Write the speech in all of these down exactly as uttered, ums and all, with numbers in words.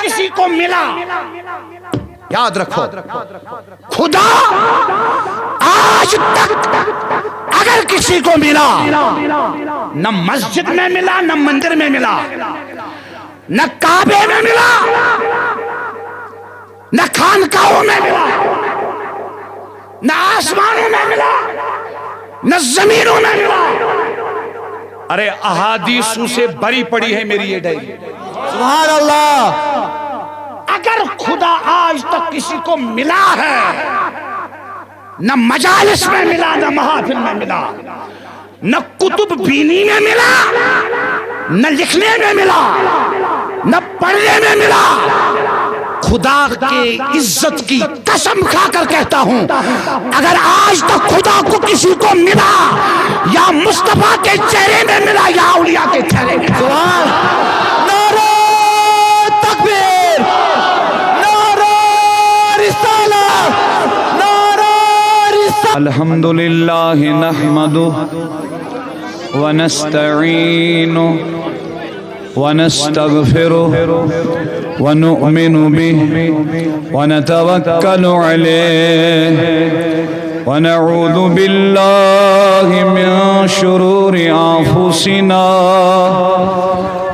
کسی کو ملا، یاد رکھو، خدا آج تک اگر کسی کو ملا، نہ مسجد میں ملا، نہ مندر میں ملا، نہ کعبے میں ملا، نہ خانقاہوں میں ملا، نہ آسمانوں میں ملا، نہ زمینوں میں ملا۔ ارے، احادیثوں سے بھری پڑی ہے میری یہ ڈائری۔ سبحان اللہ۔ اگر خدا آج تک کسی کو ملا ہے، نہ مجالس میں ملا، نہ محافل میں ملا، نہ کتب بینی میں ملا، نہ لکھنے میں ملا، نہ پڑھنے میں ملا۔ خدا کے عزت کی قسم کھا کر کہتا ہوں، اگر آج تک خدا کو کسی کو ملا، یا مصطفیٰ کے چہرے میں ملا، یا اولیاء کے چہرے میں۔ سبحان۔ نعرہ تکبیر، نعرہ رسالت، نعرہ رسالت۔ الحمد لله نحمده ونستعينه ونستغفره ونؤمن به ونتوكل عليه ونعوذ بالله من شرور أنفسنا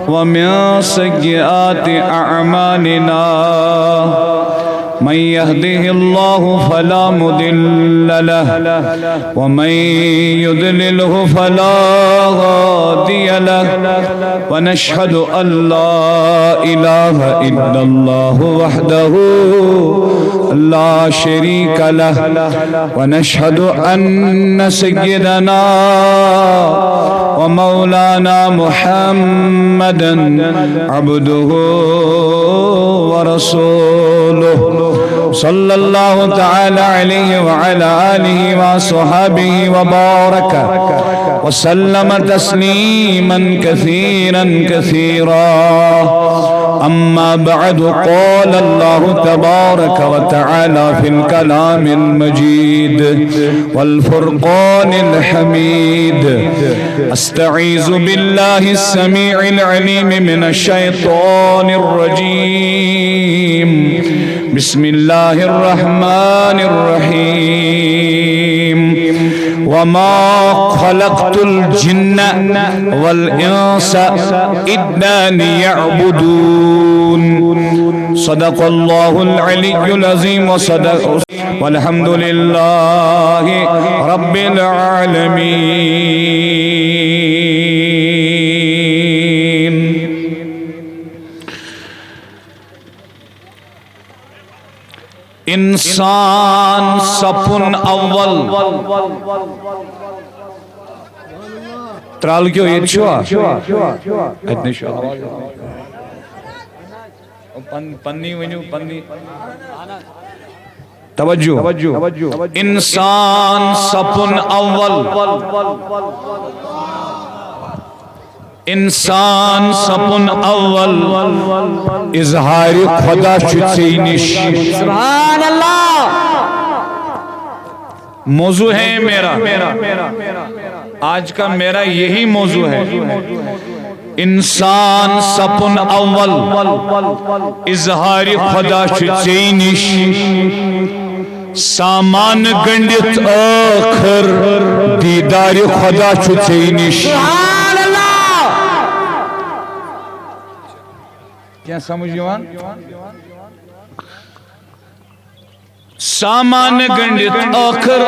ومن سيئات أعمالنا. من يهده الله فلا مضل له ومن يضلله فلا هادي له. ونشهد أن لا إله إلا الله وحده لا شريك له. ونشهد أن سيدنا ومولانا محمدا عبده ورسوله، صلى الله تعالى عليه وعلى آله وصحبه وبارك وسلم تسليما كثيرا كثيرا. أما بعد، قال الله تبارك وتعالى في الكلام المجيد والفرقان الحميد. أستعيذ بالله السميع العليم من الشيطان الرجيم. بسم الله الرحمن الرحيم. وما خلقت الجن والإنس إلا ليعبدون. صدق الله العلي العظيم وصدق، والحمد لله رب العالمين. انسان سپُن اول۔ ترٛال کیو ییٚتہِ چھُوا؟ اَتہِ نَے چھُ۔ پن-، پننی ؤنِو، پننی۔ توجہ۔ انسان سپُن اول۔ انسان سپُن اول، اظہار خدا چھُ ژے نِش۔ سبحان اللہ۔ موضوع ہے میرا، آج کا میرا یہی موضوع ہے۔ انسان سپُن اول، اظہار خدا چھُ ژے نِش۔ سامان گنڈِتھ ٲخر، دیدار خدا چھُ ژے نِش۔ سبحان اللہ۔ کینٛہہ سمجھ یِوان؟ سامان گنڈِتھ ٲخر،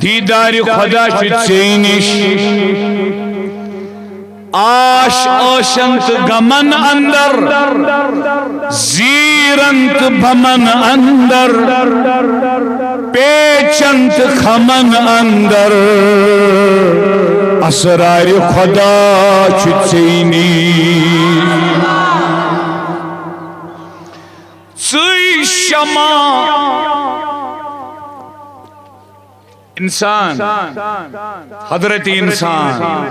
دیدار خدا چھُ ژے نِش۔ آش ٲشن تہٕ غمن اندر، زیرن تہٕ بمن اندر، پیچن تہٕ خمن اندر، اسرار خدا چھُ ژے نِش۔ ژٕے شمع۔ انسان، حضرت انسان،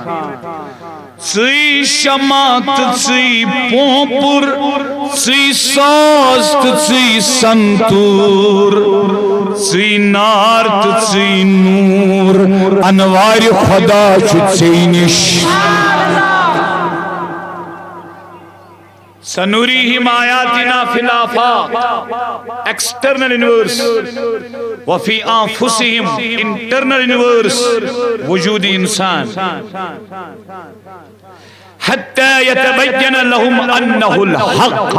ژٕے شمع تہٕ ژٕے پونپُر، ژٕے ساز تہٕ ژٕے سنتور، ژٕے نار تہٕ ژٕے نور، انوار خدا چھُ ژے نِش۔ سنريهم آياتنا في الآفاق، external universe، وفي أنفسهم، internal universe، وجود إنسان، حتى يتبين لهم أنه الحق.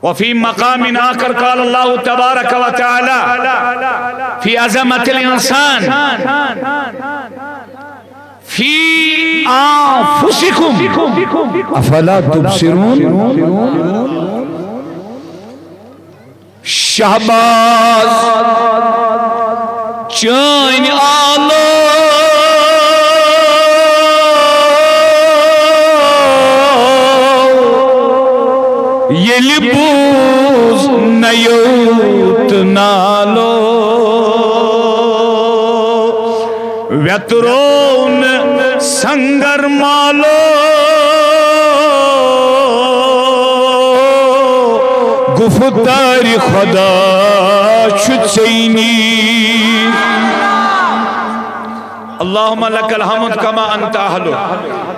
وفي مقام آخر قال الله تبارك وتعالى في عظمة الإنسان، في أنفسكم أفلا تبصرون. شہباز چٲنۍ آلو، ییٚلہِ بوٗز نَیو تہٕ نالو، ویترو نہٕ سنگر مالو، گفتار خدا چھُ ژےٚ نِش۔ اللهم لك الحمد كما أنت أهله.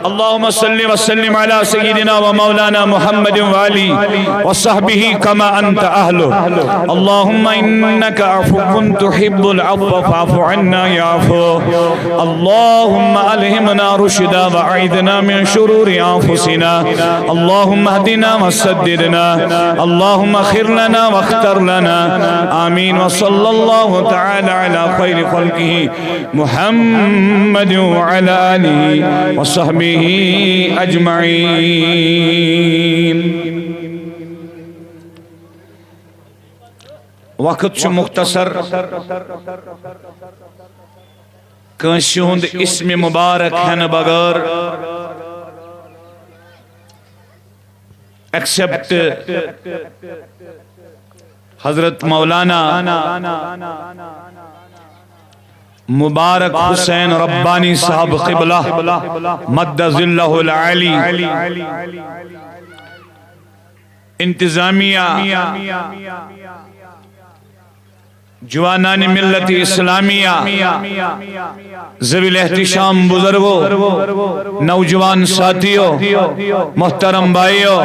اللهم صل وسلم على سيدنا ومولانا محمد وآله وصحبه كما أنت أهله. اللهم إنك عفو تحب العفو فاعف عنا يا عفو. اللهم ألهمنا رشدا وأعذنا من شرور أنفسنا. اللهم اهدنا وسددنا. اللهم خر لنا واختر لنا. آمين. وصلى الله تعالى على خير خلقه محمد وعلى آله وصحبه أجمعين. وقت چھُ مختصر، کٲنٛسہِ ہُنٛد اسم مبارک ہٮ۪نہٕ بغٲر except حضرت مولانا مبارک حسین ربانی صاحب قبلہ مد ظلہ العالی، انتظامیہ، جوانان ملت اسلامیہ، ذوی الاحتشام بزرگو، نوجوان ساتھیو، محترم بھائیو،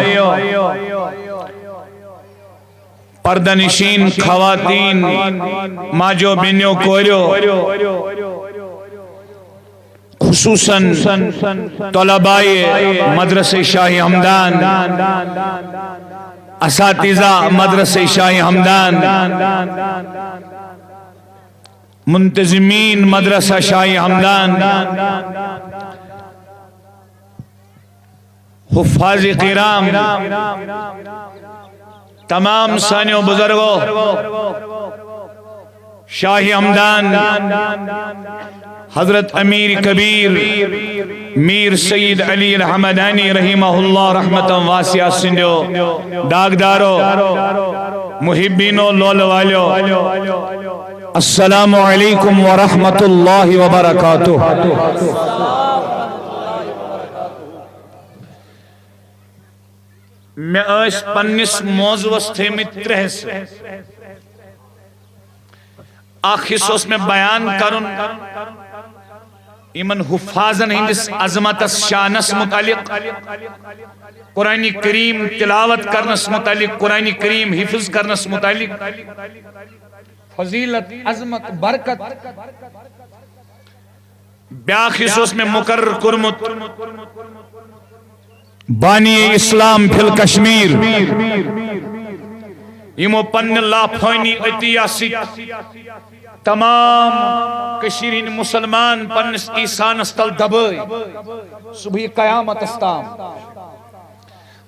پردہ نشین خواتین، ماجو، بیٚنیو، کوریو، خصوصاً طلباء مدرسہ شاہ ہمدان، اساتذہ مدرسہ شاہ ہمدان، منتظمین مدرسہ شاہ ہمدان، حفاظ کرام، تمام سانیو بزرگو، شاہ ہمدان، حضرت امیر کبیر میر سید علی الحمدانی رحمہ اللہ رحمتاً واسعہ سٕنٛدیو ڈاکدارو، محبینو، لولہٕ والیو، السلام علیکم ورحمۃ اللہ وبرکاتہ۔ مےٚ ٲسۍ پننِس موضوعس تھٲومٕتۍ ترٛےٚ حصہٕ۔ اکھ حصہٕ اوس مےٚ بیان کرُن یِمن حفاظن ہٕنٛدِس عظمتس، شانس متعلق، قرآن کریم تلاوت کرنس متعلق، قرآن کریم حفظ کرنس متعلق، فضیلت، عظمت، برکت۔ بیاکھ حصہٕ اوس مےٚ مقرر کوٚرمُت بانی اسلام فی الکشمیر، یِمو پننہِ لافٲنی عطیہ سۭتۍ تمام کٔشیٖرِ ہٕنٛدۍ مُسلمان پننِس ایٖسانس تل دبٲے صبحِ قیامتس تام۔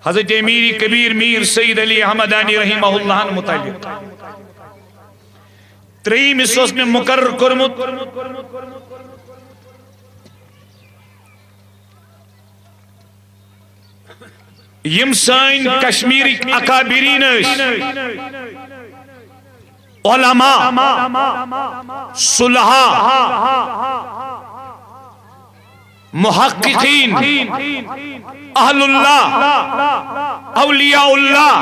حضرت امیر کبیر میر سید علی احمدانی رحمہ اللہ ہن متعلق۔ ترٛیٚیِم حصہٕ اوس مےٚ مقرر کوٚرمُت یِم سٲنۍ کشمیرٕکۍ اکابرین ٲسۍ، علماء، صلحاء، محققین، اہل اللہ، اولیاء اللہ،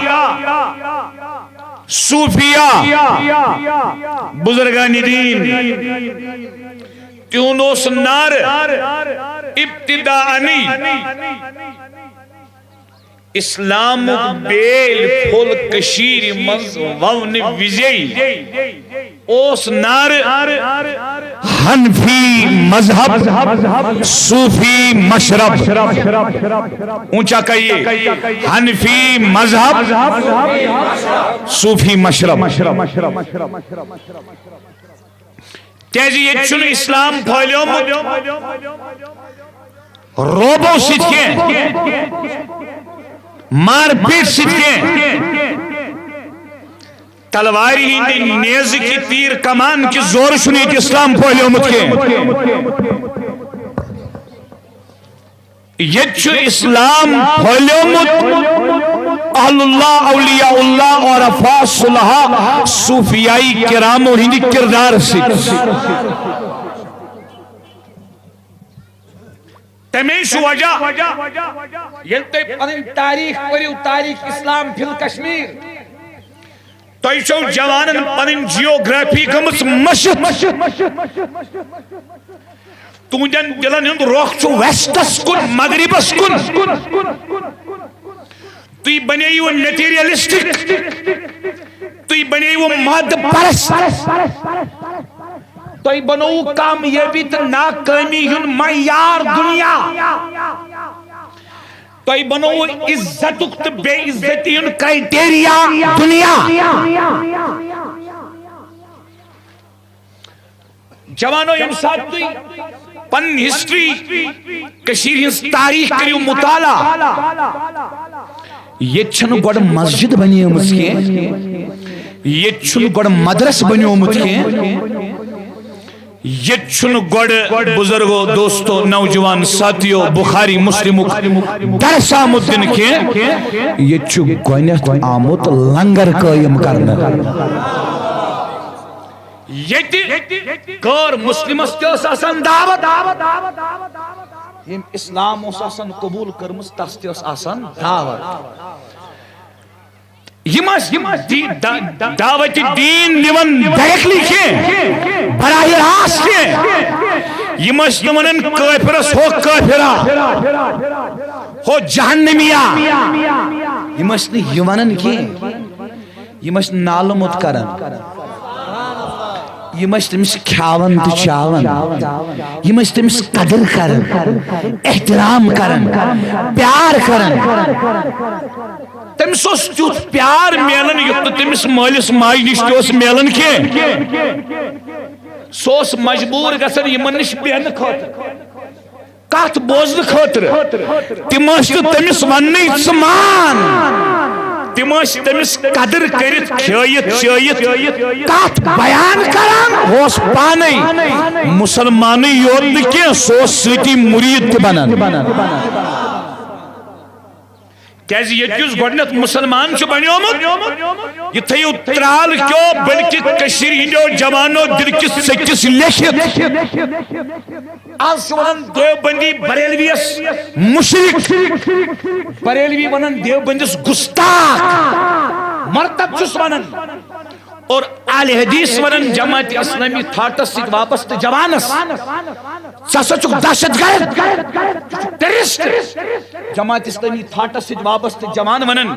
صوفیاء، بزرگان دین، تِہُنٛد اوس نعرٕ ابتداءنٕے، اسلامُک بیل پھوٚل کٔشیٖرِ منٛز وونہٕ وِزے اوس نعرٕ حنفی مذہب، صوفی مشرب۔ اونچا کہیے، حنفی مذہب، صوفی مشرب۔ کیازِ ییٚتہِ چھُنہٕ اسلام پھٔہلیومُت روبو سۭتۍ کینٛہہ، مار پیٹ سۭتۍ کینٛہہ، تلوارِ ہٕنٛدِ نیزٕ کہِ تیٖر کمان کہِ زورٕ چھُنہٕ ییٚتہِ اسلام پھٔہلیومُت کینٛہہ۔ ییٚتہِ چھُ اسلام پھٔہلیومُت اہل اللہ، اولیاء اللہ، عرفا، صلحاء، صوفیاء کرامو ہٕنٛدِ کردار سۭتۍ۔ تمے چھُ وجہ، ییٚلہِ تُہۍ پنٕنۍ تاریخ پٔرِو، تاریخ اسلام فی الکشمیر، تۄہہِ چھو جوانن پنٕنۍ جیوگرافی گٔمٕژ مٔشِتھ۔ تُہنٛدٮ۪ن دِلن ہُنٛد رۄخ چھُ ویسٹس کُن، مغربس کُن۔ تُہۍ بنییِو میٹیریلسٹک، تُہۍ بنییِو مادٕ پرست، تۄہہِ بنووُ کامیٲبی تہٕ ناکٲمی ہُنٛد معیار دُنیا۔ تۄہہِ بنووُ عزتُک تہٕ بے عزتی ہُنٛد کرائٹیریا دُنیا۔ جوانو، ییٚمہِ ساتہٕ تُہۍ پنٕنۍ ہسٹری، کٔشیٖرِ ہٕنٛز تاریخ کٔرِو مطالعہ، ییٚتہِ چھَنہٕ گۄڈٕ مسجد بنیمٕژ کینٛہہ، ییٚتہِ چھُنہٕ گۄڈٕ مدرسہٕ بنیومُت کینٛہہ، ییٚتہِ چھُنہٕ گۄڈٕ، بزرگو، دوستو، نوجوان ساتھیو، بخاری مسلمُک درس آمُت دِنہٕ کینٛہہ، ییٚتہِ چھُ گۄڈٕنٮ۪تھ آمُت لنگر قٲیِم کرنہٕ۔ ییٚتہِ غٲر مسلمس تہِ ٲس آسان دعوت، ییٚمۍ اسلام اوس آسان قبول کٔرمٕژ، تس تہِ ٲس آسان دعوت۔ یِم ٲسۍ، یِم ٲسۍ دی-، دا-، دعوت دین دِوان ڈائریکٹلی کینٛہہ، براہ راست کینٛہہ۔ یِم ٲسۍ نہٕ ونان کٲفرس، ہو کٲفرا، ہو جہنمیا۔ یِم ٲسۍ نہٕ یہِ ونان کینٛہہ۔ یِم ٲسۍ نالہٕ موٚت کران۔ یِم ٲسۍ تٔمِس کھیاوان تہٕ چاوان۔ یِم ٲسۍ تٔمِس قدٕر کران، احترام کران، پیار کران۔ تٔمِس اوس تیُتھ پیار میلان، یُتھ نہٕ تٔمِس مٲلِس ماجہِ نِش تہِ اوس میلان کینٛہہ۔ سُہ اوس مجبوٗر گژھان یِمن نِش بیٚہنہٕ خٲطرٕ، کتھ بوزنہٕ خٲطرٕ۔ تِم ٲسۍ نہٕ تٔمِس وننٕے، "ژٕ مان۔" تِم ٲسۍ تٔمِس قدٕر کٔرِتھ، کھیٲیِتھ چٲیِتھ کتھ بیان کران۔ اوس پانے مسلمانٕے یوت نہٕ کینٛہہ، سُہ اوس سۭتی مُریٖد تہِ بنان۔ کیازِ ییٚتہِ یُس گۄڈٕنیتھ مسلمان چھُ بنیومُت، یہِ تھٲیِو ترال کیو بلکہِ کٔشیٖرِ ہٕنٛدیو جوانو دِلکِس ژٔکِس لیکھِتھ۔ آز چھُ ونان دیوبندی بریلویس مشرک، بریلوی ونان دیوبندس گستاخ، مرتد چھُس ونان۔ اور اہل حدیث ونان جماعت اسلامی تھاٹس سۭتۍ وابستہٕ جوانس، ژٕ ہسا چھُکھ دہشت گرد، ٹیررسٹ۔ جماعت اسلامی تھاٹس سۭتۍ وابستہٕ جوان ونان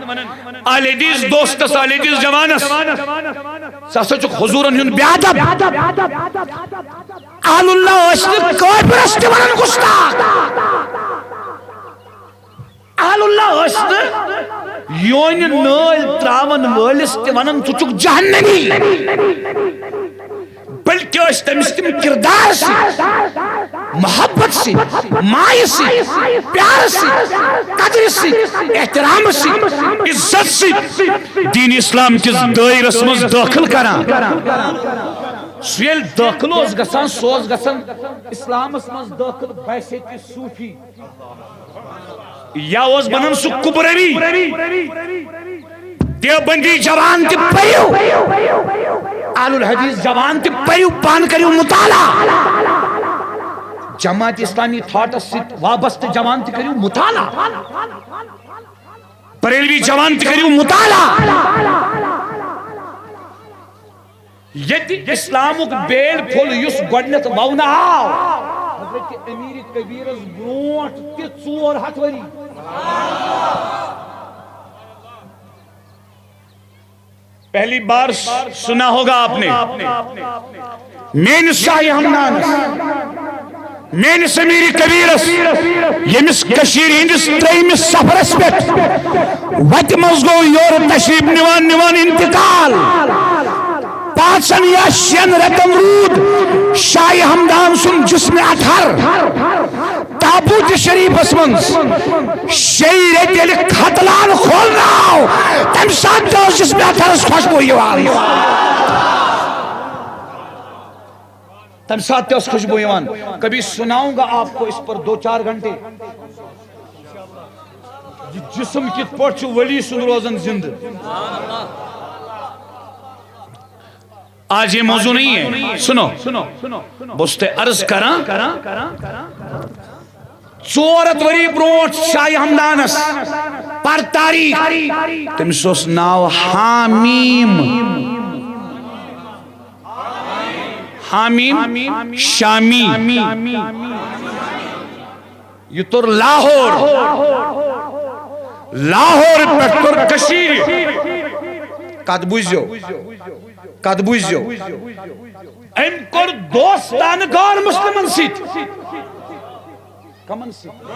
اہل حدیث دوستس، اہل حدیث جوانس، ژٕ ہسا چھُکھ حضورن ہُنٛد بے ادب۔ اہل اللہ ٲسۍ نہٕ کٲفرس تہِ ونان گستاخ۔ اہل اللہ ٲسۍ نہٕ یونہِ نٲلۍ تراون وٲلِس تہِ ونان، "ژٕ چھُکھ جہنمی"، بلکہِ ٲسۍ تٔمِس تِم کردار سۭتۍ، محبت سۭتۍ، مایہِ سۭتۍ، پیارٕ سۭتۍ، قدرِ سۭتۍ، احترام سۭتۍ، عزت سۭتۍ دین اسلام کِس دٲیرس منٛز دٲخل کران۔ سُہ ییٚلہِ دٲخل اوس گژھان، سُہ اوس گژھان اسلامس منٛز دٲخل بحیثیت صوفی۔ یا اوس بنان سُہ کبروی۔ دیوبندی جوان تہِ پٔرِو، اہل الحدیث جوان تہِ پٔرِو، پانہٕ کٔرِو مطالعہ۔ جماعت اسلامی تھاٹس سۭتۍ وابستہٕ جوان تہِ کٔرِو مطالعہ۔ بریلوی جوان تہِ کٔرِو مطالعہ۔ ییٚتہِ اسلامُک بیل پھوٚل یُس گۄڈٕنیتھ وونہٕ آو، حضرت امیر کبیرس برونٹھ تہِ ژور ہتھ ؤری۔ پہلی بار سنا ہوگا آپ نے، میٲنِس شاہ ہمدانس، میٲنِس امیر کبیرس، ییٚمِس کٔشیٖرِ ہٕنٛدِس ترٛیٚیمِس سفرس پٮ۪ٹھ وتہِ منٛز گوٚو یورٕ تشریف نِوان نِوان انتقال۔ پانٛژن یا شٮ۪ن رٮ۪تن روٗد شاہ ہمدان سُنٛد جسم اطہر تابوت شریفس منٛز۔ شیٚیہِ رٮ۪تہِ ییٚلہِ ختلان کھولنہٕ آو، تمہِ ساتہٕ تہِ ٲس جسم اطہرس خوشبو یِوان۔ تمہِ ساتہٕ تہِ ٲس خوشبو یِوان۔ کبھی سناؤں گا آپ کو اس پر دو چار گھنٹے، یہِ جسم کِتھ پٲٹھۍ چھُ ولی سُنٛد روزان زندٕ۔ آج یہ موضوع نہیں ہے، سنو، بہٕ اوسُس تۄہہِ عرض کران، ژور ہتھ ؤری برونٹھ شاہ ہمدانس پر تاریخ، تٔمِس اوس ناو حامیم، حامیم شامی۔ یہِ توٚر لاہور، لاہور پٮ۪ٹھ توٚر کٔشیٖرِ۔ کتھ بوٗزِو، کتھ بوٗزِو۔ أمۍ کوٚر دوستانہٕ غٲر مسلمن سۭتۍ۔ کمن سۭتۍ؟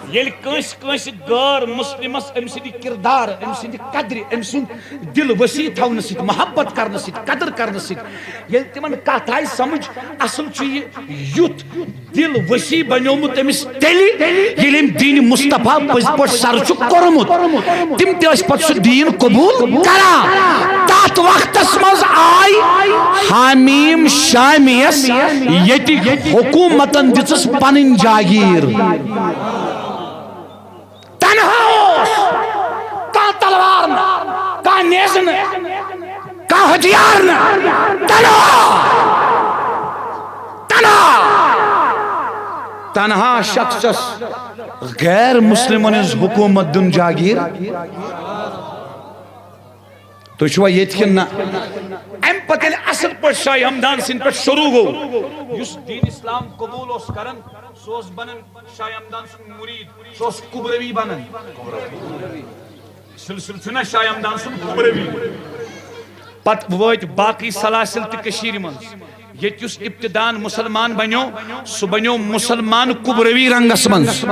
ییٚلہِ کٲنٛسہِ، کٲنٛسہِ غٲر مسلمس أمۍ سٕنٛدِ کردار، أمۍ سٕنٛدِ قدرِ، أمۍ سُنٛد دل وسیع تھاونہٕ سۭتۍ، محبت کرنہٕ سۭتۍ، قدر کرنہٕ سۭتۍ، ییٚلہِ تِمن کتھ آیہِ سمجھ، اصل چھُ یہِ یُتھ دل وسیع بنیومُت أمِس تیٚلہِ، ییٚلہِ أمۍ دیٖنِ مصطفیٰ پٔزۍ پٲٹھۍ سر چھُ کوٚرمُت۔ تِم تہِ ٲسۍ پتہٕ سُہ دیٖن قبوٗل کران۔ تتھ وقتس منٛز آے حامیم شامیس ییٚتہِ حکوٗمتن دِژٕس پنٕنۍ جاگیٖر۔ تنہا اوس، کانٛہہ تلوار نہٕ، کانٛہہ نیزٕ نہٕ، کانٛہہ ہتھیار نہٕ، تنہا، تنہا، تنہا شخصس غیر مسلمن ہٕنٛز حکومت دیُن جاگیر۔ تُہۍ چھِوا ییٚتہِ کِنہٕ نہ؟ امہِ پتہٕ ییٚلہِ اصل پٲٹھۍ شاہ ہمدان سٕنٛدِ پٮ۪ٹھ شروع گوٚو، یُس دیٖن اسلام قبوٗل اوس کران، سُہ اوس بنان شاہ ہمدان سُنٛد مرید، سُہ اوس کبروی بنان۔ سلسلہٕ چھُنہ شاہ ہمدان سُنٛد کبروی۔ پتہٕ وٲتۍ باقٕے سلاسل تہِ کٔشیٖرِ منٛز۔ ییٚتہِ یُس ابتدان مسلمان بنیو، سُہ بنیو مسلمان کبروی رنگس منٛز،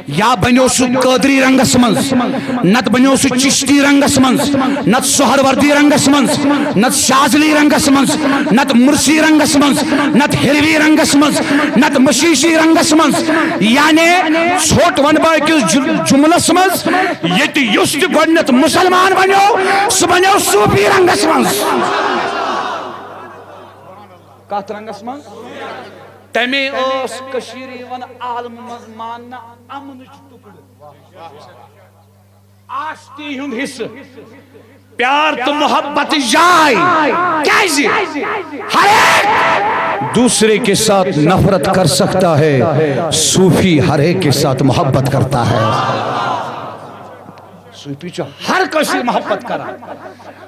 یا بنیو سُہ قٲدری رنگس منٛز، نتہٕ بنیو سُہ چشتی رنگس منٛز، نتہٕ سہروردی رنگس منٛز، نتہٕ شاذلی رنگس منٛز، نتہٕ مرسی رنگس منٛز، نتہٕ ہروی رنگس منٛز، نتہٕ مشیشی رنگس منٛز۔ یعنی ژھوٚٹ ونہٕ بہٕ أکِس جُ-، جملس منٛز، ییٚتہِ یُس تہِ گۄڈٕنیتھ مسلمان بنیو، سُہ بنیو صوفی رنگس منٛز۔ کتھ رنگس منٛز؟ تمے ٲس کٔشیٖرِ یِوان عالمہٕ منٛز ماننہٕ امنٕچ ٹُکڑٕ، آشتی ہُنٛد حصہٕ، پیار تہٕ محبت جاے۔ کیازِ؟ ہر ایک دوسرے کے ساتھ نفرت کر سکتا ہے، صوفی ہر ایک کے ساتھ محبت کرتا ہے۔ صوفی چھُ ہر کٲنٛسہِ سۭتۍ محبت کران۔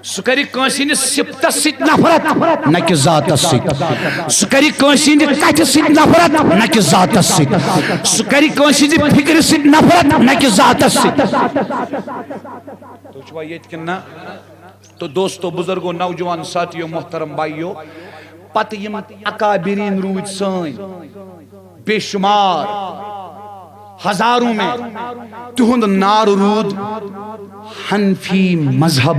سُہ کرِ کٲنٛسہِ ہٕنٛدِس صفتس سۭتۍ نفرت، نہ کہِ ذاتس سۭتۍ۔ سُہ کرِ کٲنٛسہِ ہٕنٛدِ کتھِ سۭتۍ نفرت، نہ کہِ ذاتس سۭتۍ۔ سُہ کرِ کٲنٛسہِ ہٕنٛدِ فکرِ سۭتۍ نفرت، نہ کہِ ذاتس سۭتۍ۔ تُہۍ چھِوا ییٚتہِ کِنہٕ نہ؟ تو دوستو، بزرگو، نوجوان ساتھیو، محترم بھائیو، پتہٕ یِم اکابرین روٗدۍ سٲنۍ، بے شمار، ہزاروں میں، تِہُنٛد نار روٗد حنفی مذہب۔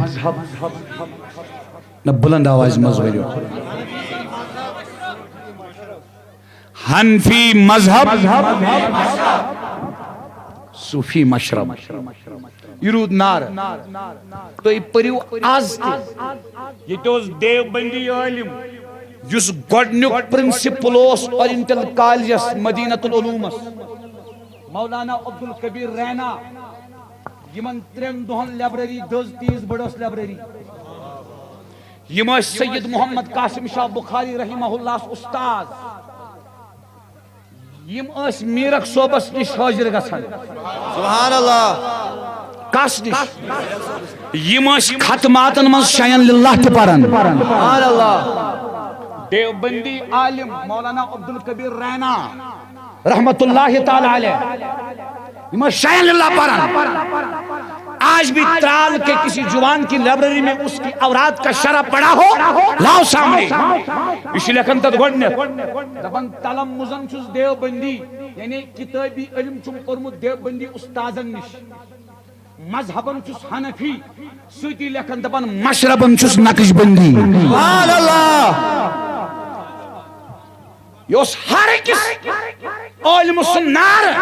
نہ، بلند آوازِ منٛز ؤنِو۔ حنفی مذہب، صوفی مشرب۔ یہِ روٗد نعرٕ۔ تُہۍ پٔرِو آز تہِ۔ ییٚتہِ اوس دیوبندی عٲلِم، یُس گۄڈٕنیُک پرنسپل اوس اورینٹل کالجس مدینہ العلومس، مولانا عبدالکبیر رینا۔ یِمن ترٛٮ۪ن دۄہن لائبریری دٔز، تیٖژ بٔڑ ٲس لائبریری۔ یِم ٲسۍ سید محمد قاسم شاہ بخاری رحمہ اللہ استاد۔ یِم ٲسۍ میٖرک صٲبس نِش حٲضِر گژھان۔ سبحان اللہ۔ کس نِش؟ یِم ٲسۍ ختماتن منٛز شیئن للہ تہِ پران۔ سبحان اللہ۔ دیوبندی عالم مولانا عبدالکبیر رینا رحمت اللہ تعالی علیہ، یِم ٲسۍ شیئن للہ پران۔ آج بھی ترال کے کسی جوان کی لائبریری میں اس کی اوراد کا شرح پڑا ہو، لاؤ سامنے۔ یہِ چھُ لیکھان تتھ گۄڈٕنیتھ۔ دپان تلمذن چھُس دیوبندی، یعنی کتابی علم چھُم پوٚرمُت دیوبندی استادن نِش۔ مذہبن چھُس حنفی، سۭتی لیکھان دپان مشربن چھُس نقش بندی۔ سبحان اللہ۔ یہِ اوس ہر أکِس عٲلمہٕ سُنٛد نعرٕ،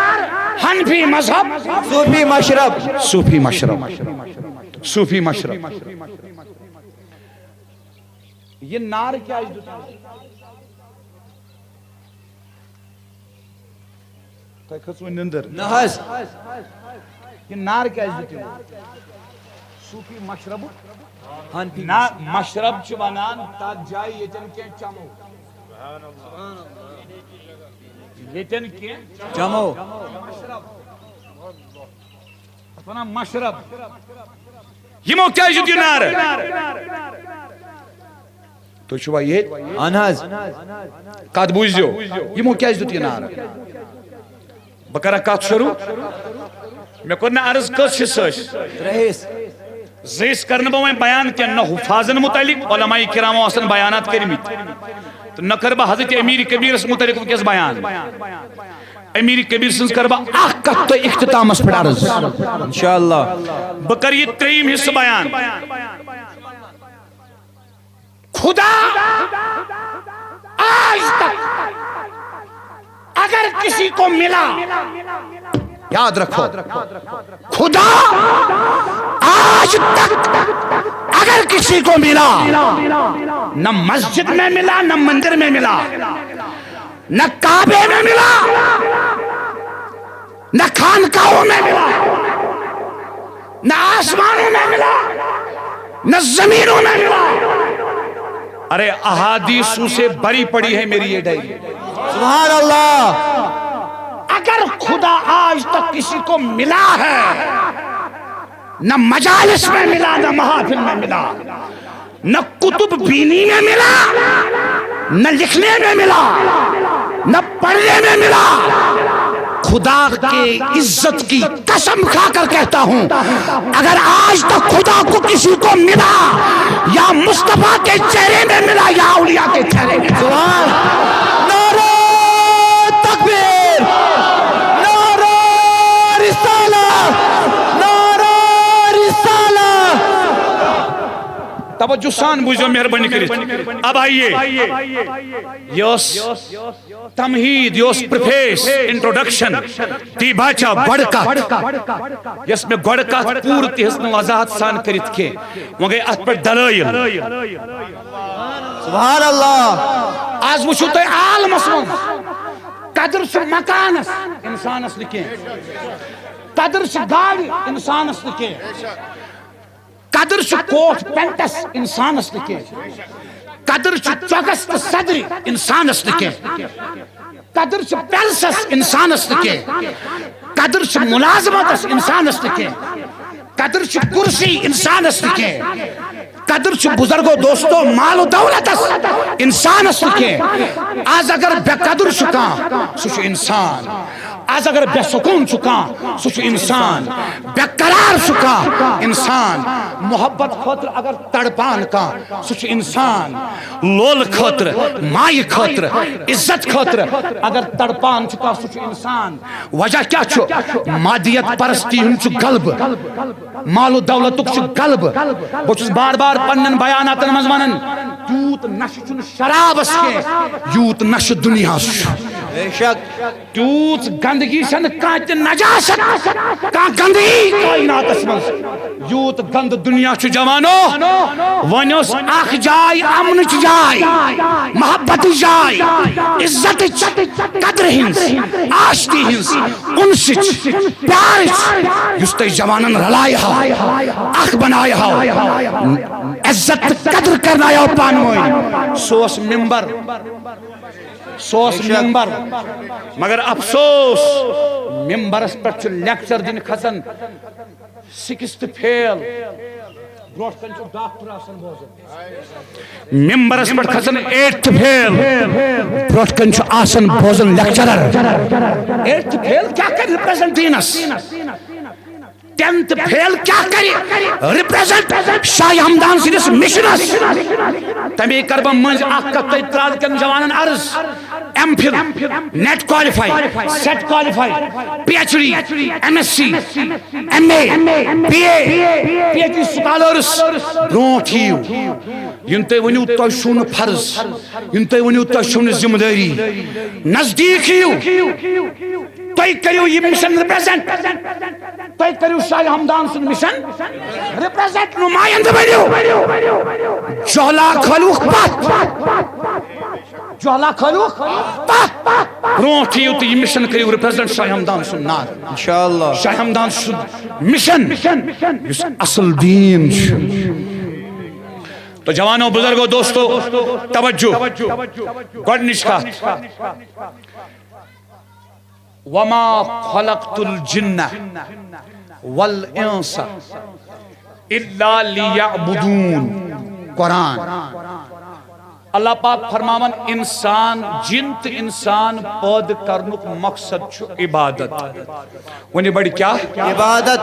حنفی مذہب، صوفی مشرب۔ صوفی مشرب۔ صوفی مشرب۔ یہِ نعرٕ کیٛازِ دیُت؟ تۄہہِ کھٔژوٕ نِندٕر؟ نہ حظ۔ یہِ نعرٕ کیٛازِ دیُت یِمو؟ صوفی مشربُک۔ حنفی نہ، مشرب چھِ ونان تتھ جایہِ ییٚتٮ۪ن کینٛہہ چمو۔ ییٚتٮ۪ن کینٛہہ چمو۔ مشرب۔ تتھ ونان مشرب۔ یِمو کیٛازِ دیُت یہِ نعرٕ؟ تُہۍ چھِوا ییٚتۍ؟ اہن حظ۔ کتھ بوٗزِو، یِمو کیٛازِ دیُت یہِ نعرٕ؟ بہٕ کرا کتھ شروع؟ مےٚ کوٚر نہٕ عرض کٔژ حصہٕ ٲسۍ۔ ترٛےٚ حصہٕ۔ زٕ حصہٕ کرٕ نہٕ بہٕ وۄنۍ بیان کینٛہہ، نہ حفاظن متعلق، علماء کرامو آسن بیانات کٔرمٕتۍ، تہٕ نہ کرٕ بہٕ حضرت امیر کبیرس متعلق وٕنکیٚس بیان۔ امیر کبیر سٕنٛز کرٕ بہٕ اکھ کتھ تۄہہِ اختتامس پٮ۪ٹھ عرض۔ انشاءاللہ۔ بہٕ کرٕ یہِ ترٛیٚیِم حصہٕ بیان۔ خدا آج تک اگر کسی کو ملا، یاد رکھو، خدا آج تک اگر کسی کو ملا، نہ مسجد میں ملا، نہ مندر میں ملا، نہ کعبے میں ملا، نہ خانقاہوں میں ملا، نہ آسمانوں میں ملا، نہ زمینوں میں ملا۔ ارے، احادیثوں سے بھری پڑی ہے میری یہ ڈائری۔ سبحان اللہ۔ اگر خدا آج تک کسی کو ملا ہے، نہ مجالس میں ملا، نہ محافل میں ملا، نہ کتب بینی میں ملا، نہ لکھنے میں ملا، نہ پڑھنے میں ملا۔ خدا کے عزت کی قسم کھا کر کہتا ہوں، اگر آج تک خدا کو کسی کو ملا، یا مصطفیٰ کے چہرے میں ملا، یا اولیاء کے چہرے میں۔ سبحان۔ نعرہ تکبیر، نعرہ رسالہ، نعرہ رسالہ۔ توجہ سان بوٗزِو مہربٲنی کٔرِتھ۔ اب آئیے، یہِ ٲس تمہید، یہِ اوس پریفیس، انٹروڈکشن، دیباچہ، گۄڈٕ کتھ، یۄس مےٚ گۄڈٕ کتھ پوٗرٕ تِہنٛز نہٕ وضاحت سان کٔرِتھ کینٛہہ، وۄنۍ گٔے اتھ پٮ۪ٹھ دلٲیل۔ سبحان اللہ۔ آز وٕچھِو تُہۍ عالمس منٛز، قدر چھُ مکانس، انسانس نہٕ کینٛہہ۔ قدر چھِ گاڑِ، انسانس نہٕ کینٛہہ۔ قدر چھِ کوٹ پینٹس، انسانس نہٕ کینٛہہ۔ قدر چھِ چۄگس تہٕ صدرِ، انسانس نہٕ کینٛہہ۔ قدر چھِ پیلسس، انسانس نہٕ کینٛہہ۔ قدر چھِ ملازمتس، انسانس نہٕ کینٛہہ۔ قدر چھِ کرسی، انسانس نہٕ کینٛہہ۔ قدر چھُ بزرگو دوستو مال و دولتس، انسانس نہٕ کینٛہہ۔ آز اگر بے قدر چھُ کانٛہہ، سُہ چھُ انسان۔ آز اگر بے سکون چھُ کانٛہہ، سُہ چھُ انسان۔ بے قرار چھُ کانٛہہ انسان۔ محبت خٲطرٕ اگر تڑپان کانٛہہ، سُہ چھُ انسان۔ لول خٲطرٕ، مایہِ خٲطرٕ، عزت خٲطرٕ اگر تڑپان چھُ کانٛہہ، سُہ چھُ انسان۔ وجہ کیٛاہ چھُ؟ مادیت پرستی ہُنٛد چھُ غلبہٕ۔ مال و دولتُک چھُ غلبہٕ۔ بہٕ چھُس بار بار پننٮ۪ن بیاناتن منٛز ونان، تیوٗت نشہٕ چھُنہٕ شرابس کینٛہہ، یوٗت نشہٕ دُنیاہس چھُ۔ بے شک۔ تیوٗژ گندگی چھنہٕ کانٛہہ تہِ نجاست، کانٛہہ گندگی کائناتس منٛز، یوٗت گندٕ دُنیا چھُ جوانو۔ وۄنۍ ٲس اکھ جاے امنٕچ جاے، محبتٕچ جاے، عزتٕچ، قدرِ ہٕنٛز، آشتی ہٕنٛز، انسٕچ، پیارٕچ، یُس تۄہہِ جوانن رلایہِ ہاو، اکھ بنایہِ ہاو، عزت تہٕ قدر کرنایہِ ہاو پانہٕ ؤنۍ۔ سُہ اوس ممبر، سُہ اوس ممبر۔ مگر افسوس، ممبرس پٮ۪ٹھ چھُ لیکچر دِنہِ کھسان سکستھ فیل۔ برونٛٹھ کنہِ چھُ ڈاکٹر آسان بوزان۔ ممبرس پٮ۪ٹھ کھسان ایٹتھ فیل۔ برونٛٹھ کنہِ چھُ آسان بوزان لیکچرر۔ ایٹتھ فیل کیٛاہ کرِ ریپریزنٹ دینس؟ ٹینتھ فیل کیٛاہ کرِ ریپریزنٹ شاہ ہمدان سٕنٛدِس مشنس؟ تمے کرٕ بہٕ مٔنٛزۍ اکھ کتھ تۄہہِ ترٛال کٮ۪ن جوانن عرض۔ M Phil, NET qualify, SET qualify, P H D, M S C, M A, B A, P H D scholars برونٛٹھ یِیِو۔ یِن تُہۍ ؤنِو تۄہہِ چھُو نہٕ فرض، یِن تُہۍ ؤنِو تۄہہِ چھُو نہٕ ذمہٕ دٲری، نزدیٖک یِیِو۔ تُہۍ کٔرِو یہِ مشن ریپریزنٹ، تُہۍ کٔرِو شاہ ہمدان سُنٛد مشن ریپریزنٹ، نمایندٕ بٔنِو۔ جہلا کھٲلوُکھ پتھ، جہلا کھٲلوُکھ پتھ۔ برونٛٹھ یِیِو تہٕ یہِ مشن کٔرِو ریپریزنٹ شاہ ہمدان سُنٛد نار۔ انشاءاللہ۔ شاہ ہمدان سُنٛد مشن یُس اصل دین چھُ۔ تو جوانو، بزرگو، دوستو، توجہ۔ گۄڈٕنِچ کتھ، وما خلقت الجن والانس الا لیعبدون۔ قرآن۔ اللہ پاک فرماوان، انسان، جن تہٕ انسان پٲدٕ کرنُک مقصد چھُ عبادت۔ ؤنِو بڑِ کیٛاہ؟ عبادت۔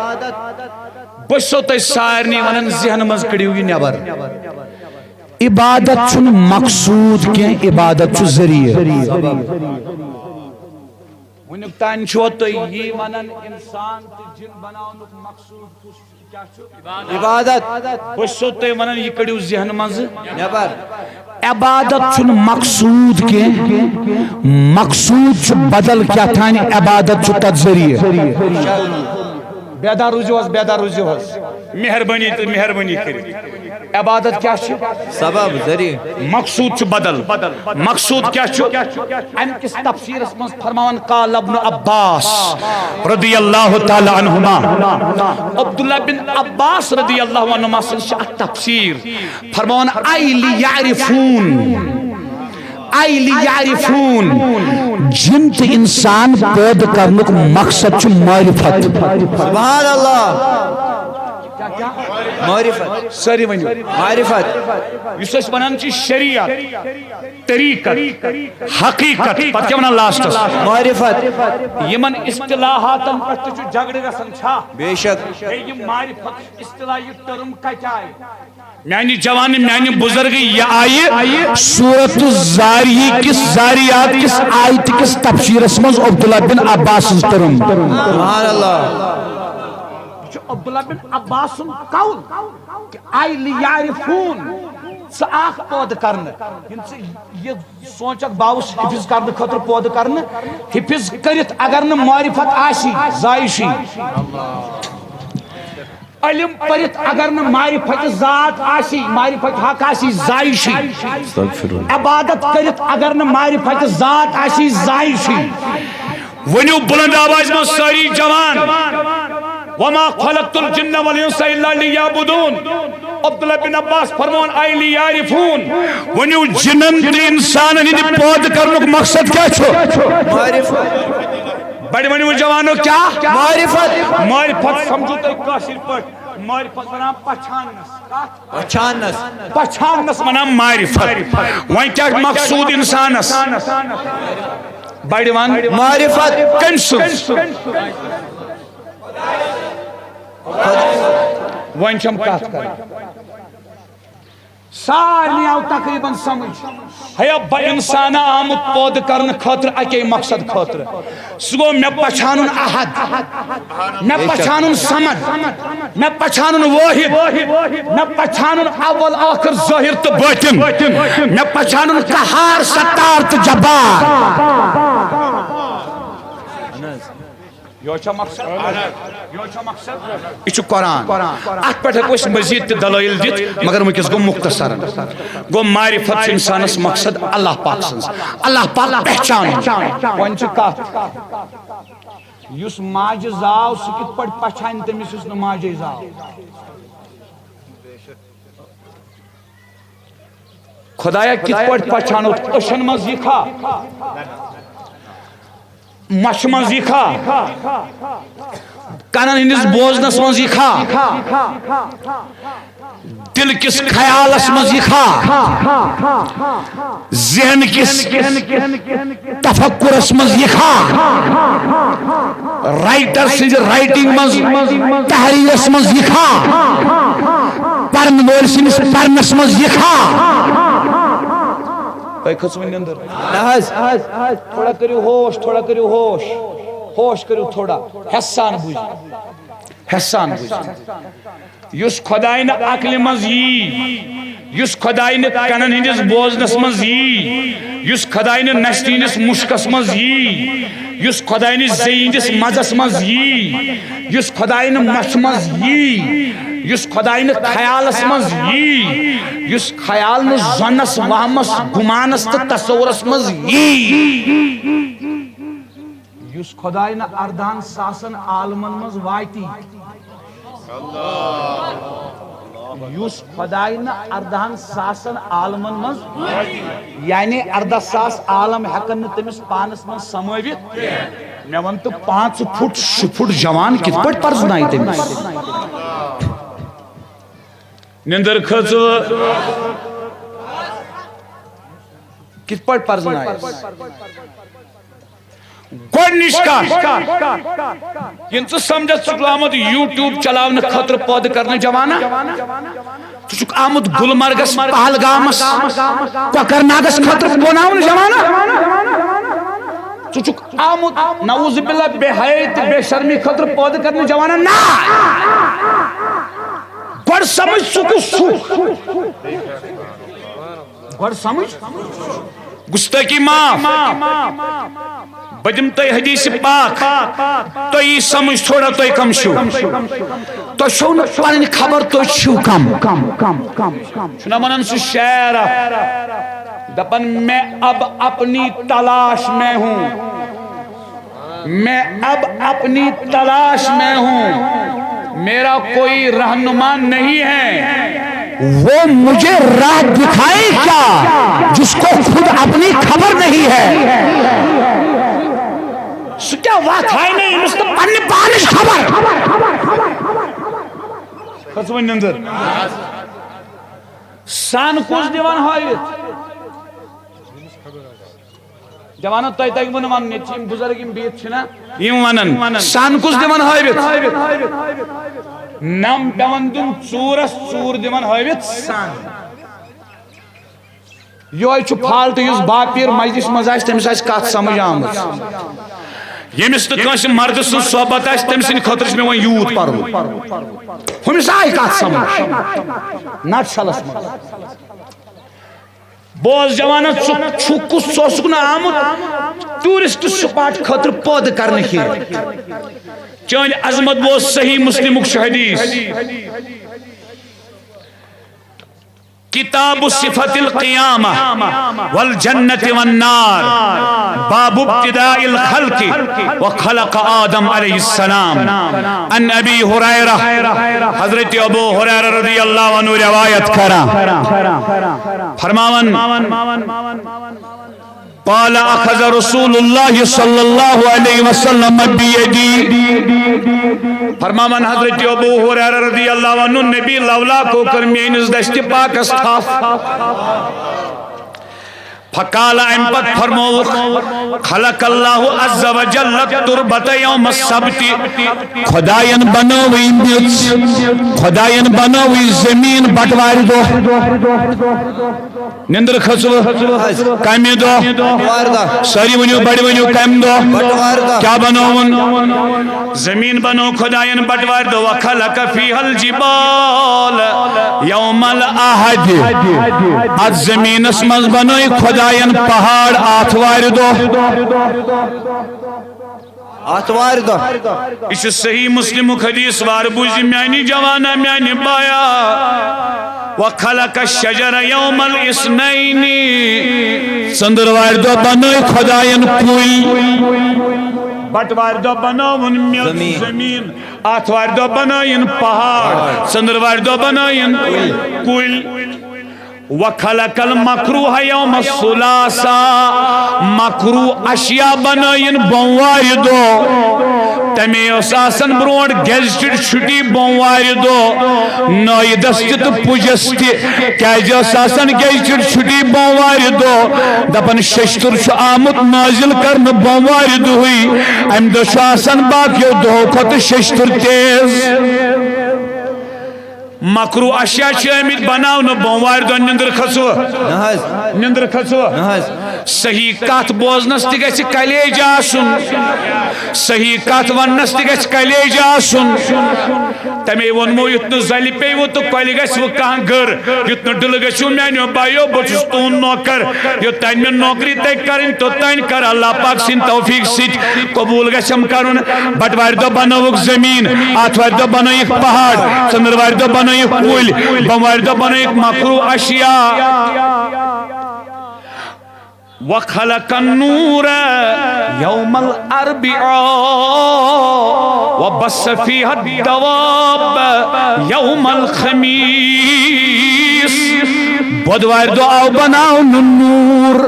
بہٕ چھُسو تۄہہِ سارنٕے ونان، ذہنہٕ منٛز کٔڑِو یہِ نٮ۪بر۔ عبادت چھُنہٕ مقصوٗد کینٛہہ، عبادت چھُ ذٔریعہٕ۔ وٕنیُک تام چھُوا تُہۍ یی ونان، انسان تہٕ جن بناونُک مقصوٗد کُس چھُ؟ کیٛاہ چھُ؟ عبادت۔ بہٕ چھُسو تۄہہِ ونان، یہِ کٔڑِو ذہنہٕ منٛزٕ۔ نٮ۪بر۔ عبادت چھُنہٕ مقصوٗد کینٛہہ، مقصوٗد چھُ بدل کیٛاہ تام، عبادت چھُ تتھ ذٔریعہٕ۔ بیدار روٗزِو حظ، بیدار روٗزِو حظ۔ مہربٲنی تہٕ مہربٲنی کٔرِتھ۔ عبادت کیٛاہ چھِ؟ سبب، ذٔریعہٕ۔ مقصوٗد چھُ بدل۔ مقصوٗد کیٛاہ چھُ؟ اَمہِ کِس تفسیٖرَس منٛز فرماوان، قال ابن عباس رضی اللہ تعالی عنہما۔ عبداللہ بن عباس رضی اللہ عنہما سٕنٛز چھِ اَتھ تفسیٖر فرماوان، اَی لیعرفون۔ اَی لیعرفون، جن تہٕ انسان پٲدٕ کرنُک مقصد چھُ معرفت۔ سبحان اللہ۔ معرفت۔ سٲری ؤنِو۔ معرفت۔ یُس أسۍ وَنان چھِ شریعت، طریقت، حقیقت، پتہٕ کیٛاہ وَنان لاسٹس؟ معرفت۔ یِمن اصطلاحاتن پٮ۪ٹھ تہِ چھُ جھگڑٕ گژھان، چھا؟ بے شک۔ ہے، یہِ معرفت اصطلاح، یہِ ٹٔرم کتہِ آیہِ؟ میانہِ جوانہٕ، میانہِ بُزرگہٕ، یہِ آیہِ سورت الزاریہ کِس، زاریات کِس آیتہِ کِس تفسیٖرس منٛز عبداللہ بن عباس سٕنٛز ٹٔرم۔ سبحان اللہ۔ یہِ چھُ عبداللہ بن عباس سُنٛد قول کہِ اَی لیعرفون، ژٕ آکھ پٲدٕ کرنہٕ، یِم ژٕ یہِ سونٛچکھ، بہٕ آوُس حفظ کرنہٕ خٲطرٕ پٲدٕ کرنہٕ، حفظ کٔرِتھ اگر نہٕ معرفت آسی، زایہِ چھُے۔ علم پٔرِتھ اگر نہٕ معرفت ذات آسی، معرفت حق آسی، زایہِ چھُے۔ استغفر اللہ۔ عبادت کٔرِتھ اگر نہٕ معرفت ذات آسی، زایہِ چھُے۔ ؤنِو بلند آوازِ منٛز سٲری جوان، وما خلقت الجن والانس الا لیعبدون۔ عبداللہ بن عباس فرماوان، اَی لیعرفون۔ ؤنِو، جنن تہٕ انسانن ہٕنٛدِ پٲدٕ کرنُک مقصد کیٛاہ چھُ؟ معرفت۔ بڑِ ؤنِو جوانو، کیٛاہ؟ معرفت۔ معرفت سمجھو تُہۍ کٲشِر پٲٹھۍ۔ معرفت ونان پہچاننس۔ کتھ؟ پہچاننس۔ پہچاننس ونان معرفت۔ وۄنۍ کیٛاہ مقصوٗد انسانس؟ بڑِ ون۔ معرفت۔ کٔمۍ سٕنٛز؟ وۄنۍ چھم کتھ کرٕنۍ۔ سارنٕے آو تقریباً سمجھ۔ ہے، بہٕ انسان آمُت پٲدٕ کرنہٕ خٲطرٕ اَکے مقصد خٲطرٕ۔ سُہ گوٚو مےٚ پہچانُن احد، مےٚ پہچانُن صمد، مےٚ پہچانُن واحد، مےٚ پہچانُن اول آخر ظٲہر تہٕ باطن، مےٚ پہچانُن قہار ستار تہٕ جبار۔ یہِ چھا مقصد؟ یہِ چھُ قرآن۔ اَتھ پٮ۪ٹھ ہٮ۪کو أسۍ مزید تہِ دلٲیل دِتھ، مگر وٕنکیٚس گوٚو مختصرن۔ گوٚو معرفت چھُ انسانس مقصد اللہ پاک سٕنٛز، اللہ پاک پہچان۔ وۄنۍ چھِ کتھ، یُس ماجہِ زاو، سُہ کِتھ پٲٹھۍ پہچانہِ تٔمِس یُس نہٕ ماجے زاو؟ خدایا، کِتھ پٲٹھۍ پہچانو؟ أچھن منٛز یہِ کھا؟ مَچھِ منٛز یہِ کھا؟ کَنَن ہٕنٛدِس بوزنَس منٛز یہِ کھا؟ کِس خیالس منٛز یہِ خا، ذہن کِس تفکرس منٛز یہِ خا، رائٹر سٕنٛزِ رائٹنگ منٛز، تحریرس منٛز یہِ خا، پرن وٲلۍ سٕنٛدِس پرنس منٛز یہِ خا۔ تۄہہِ کھٔژ وۄنۍ نٮ۪نٛدٕر؟ نہ حظ۔ تھوڑا کٔرِو ہوش، تھوڑا کٔرِو ہوش، ہوش کٔرِو تھوڑا، ہٮ۪س سان بوٗزِو، ہٮ۪س سان بوٗزِو۔ یُس خۄداینہِ عقلہِ منٛز یی، یُس خۄداینہِ کنن ہٕنٛدِس بوزنس منٛز یی، یُس خۄداینہِ نستہِ ہٕنٛدِس مُشکس منٛز یی، یُس خۄداینہِ زیٚیہِ ہٕنٛدِس مزس منٛز یی، یُس خۄداینہِ مژھِ منٛز یی، یُس خۄداینہِ خیالس منٛز یی، یُس خیال نہٕ زۄنس، وہمس، گُمانس تہٕ تصورس منٛز یی۔ یُس خۄداینہِ اردہن ساسن عالمن منٛز واتی، یُس خۄداینہِ اردہن ساسن عالمن منٛز، یعنی اردہ ساس عالم ہٮ۪کن نہٕ تٔمِس پانس منٛز سمٲوِتھ۔ مےٚ وَن تہٕ، پانٛژھ فُٹ، شےٚ فُٹ جوان کِتھ پٲٹھۍ پرزنایہِ تٔمِس؟ نِندٕر کھٔژوٕ؟ کِتھ پٲٹھۍ پرزنایس؟ گۄڈٕنِچ کتھ، ییٚلہِ ژٕ سمجھکھ، ژٕ چھُکھ آمُت YouTube چلاونہٕ خٲطرٕ پٲدٕ کرنہٕ جوانا، ژٕ چھُکھ آمُت گلمرگس، پہلگامس، کۄکرناگس خٲطرٕ بناونہٕ جوانا، ژٕ چھُکھ آمُت نعوذ باللہ بے حیٲیی تہٕ بے شرمی خٲطرٕ پٲدٕ کرنہٕ جوانا۔ نہ، گۄڈٕ سمجھ ژٕ کُس چھُکھ۔ گۄڈٕ سمجھ۔ گستٲخی معاف۔ بہٕ دِمہٕ تۄہہِ حدیث پاک۔ تۄہہِ یی سمجھ تھوڑا، تُہۍ کم چھِو؟ تۄہہِ چھو نہٕ پنٕنۍ خبر، تُہۍ چھِو کم۔ چھُنہ ونان سُہ شعر اکھ، دپان، "میں اب اپنی تلاش میں ہوں۔" میں اب اپنی تلاش میں ہوں، میرا کوئی رہنما نہیں ہے۔ وہ مجھے راہ دکھائے کیا، جس کو خود اپنی خبر نہیں ہے؟ سُہ کیٛاہ وَتھ ہاوِ مےٚ، ییٚمِس نہٕ پننہِ پانٕچ خبر؟ کھٔژ وۄنۍ نِندٕر۔ سن کُس دِوان ہٲوِتھ؟ جوانو، تۄہہِ تۄہہِ ووٚنوٕ وَنُن، ییٚتہِ چھِ یِم بُزرگ، یِم بِہِتھ چھِنہ، یِم وَنَن، سَن کُس دِوَن ہٲوِتھ؟ نَم پٮ۪وَن دیُن ژوٗرَس، ژوٗر دِوَن ہٲوِتھ سَن۔ یِہوٚے چھُ فالٹ، یُس باپیٖر مجلِس منٛز آسہِ، تٔمِس آسہِ کَتھ سَمٕجھ آمٕژ۔ ییٚمِس نہٕ کٲنٛسہِ مَردٕ سٕنٛز صحبت آسہِ، تٔمۍ سٕنٛدِ خٲطرٕ چھُ مےٚ وۄنۍ یوٗت پَرُن۔ ہُمِس آے کَتھ سَمٕجھ؟ نَٹہٕ شَلَس منٛز۔ بوز جوانا، ژٕ چھُکھ کُس، ژٕ اوسُکھ نہٕ آمُت ٹوٗرسٹ سپاٹ خٲطرٕ پٲدٕ کرنہٕ کینٛہہ۔ چٲنۍ عظمت بوز، صحیح مسلمُک چھُ حدیث۔ کتاب صفت القیامہ والجنت والنار، باب ابتداء الخلق وخلق آدم علیہ السلام۔ عن ابی ہریرہ، حضرت ابو ہریرہ رضی اللہ عنہ روایت کران۔ فرماوان، قال اخذ رسول اللہ صلی اللہ علیہ وسلم بیدی۔ فرماوان حضرت ابو ہریرہ رضی اللہ عنہ، نبی لولا کو کر میٲنِس دستِ پاکس تھپھ۔ فقال، امہِ پتہٕ فرمووُکھ، خلق اللہ عز وجل التربۃ یوم السبت۔ خداین بنٲوٕے میٚژ، خداین بنٲوٕے زٔمیٖن بٹوارِ دۄہ۔ نِندٕر کھٔژوٕ؟ کمہِ دۄہ؟ بٹوارِ دۄہ۔ سٲری ؤنِو، بڑِ ؤنِو، کمہِ دۄہ؟ بٹوارِ دۄہ۔ کیٛاہ بنٲوٕن؟ زٔمیٖن بنٲو خداین بٹوارِ دۄہ۔ وخلق فیہا الجبال یوم الاحد۔ اتھ زٔمیٖنس منٛز بنٲے خداین پہاڑ آتھوارِ دۄہ۔ آتھوارِ دۄہ۔ یہِ چھُ صحیح مسلمُک حدیث، وارٕ بوٗزِ میانہِ جوانا، میانہِ بایا۔ وخلق الشجر یوم الاثنین۔ ژٔندٕروارِ دۄہ بنٲے خداین کُلۍ۔ بٹوارِ دۄہ بنٲوٕن میٚژ زٔمیٖن۔ زٔمیٖن۔ آتھوارِ دۄہ بنٲیِن پہاڑ۔ ژٔندٕروارِ دۄہ بنٲیِن کُلۍ۔ وخلق المکروہ یوم الثلاثا، مکروہ اشیاء بنٲیِن بوموارِ دۄہ۔ تمے ٲس آسان برونٛٹھ گیزٹڈ چھُٹی بوموارِ دۄہ، نٲیدس تہِ تہٕ پُجس تہِ۔ کیازِ ٲس آسان گیزٹڈ چھُٹی بوموارِ دۄہ؟ دپان ششتُر چھُ آمُت نٲزِل کرنہٕ بوموارِ دۄہٕے، امہِ دۄہ چھُ آسان باقیو دۄہو کھۄتہٕ ششتُر تیز۔ مکروہ اشیاء چھِ آمٕتۍ بناونہٕ بوموارِ دۄہ۔ نِندٕر کھٔژوٕ؟ نہ حظ۔ نِندٕر کھٔژوٕ؟ نہ حظ۔ صحیح کتھ بوزنس تہِ گژھِ کلیج آسُن، صحیح کتھ وننس تہِ گژھِ کلیج آسُن۔ تمے ووٚنمو، یُتھ نہٕ زلہِ پیٚیہِ تہٕ کۄلہِ گژھِ وۄنۍ کانٛہہ گٔر، یُتھ نہٕ ڈُلہٕ گٔژھِو میانیو بایو، بہٕ چھُس تُہُنٛد نوکر۔ یوٚتانۍ مےٚ نوکری تۄہہِ کرٕنۍ، توٚتانۍ کر اللہ پاک سٕنٛدِ توفیق سۭتۍ قبول گژھم کرُن۔ بٹوارِ دۄہ بنٲوٕکھ زٔمیٖن، آتھوارِ دۄہ بنٲیِکھ پہاڑ، ژٔنٛدٕروارِ دۄہ بنٲیِکھ کُلۍ، بوموارِ دۄہ بنٲیِکھ مکروہ اشیاء۔ وخلق النور یوم الاربعاء وبث فیها الدواب یوم الخمیس۔ بۄدوارِ دۄہ آو بناونہٕ نوٗر۔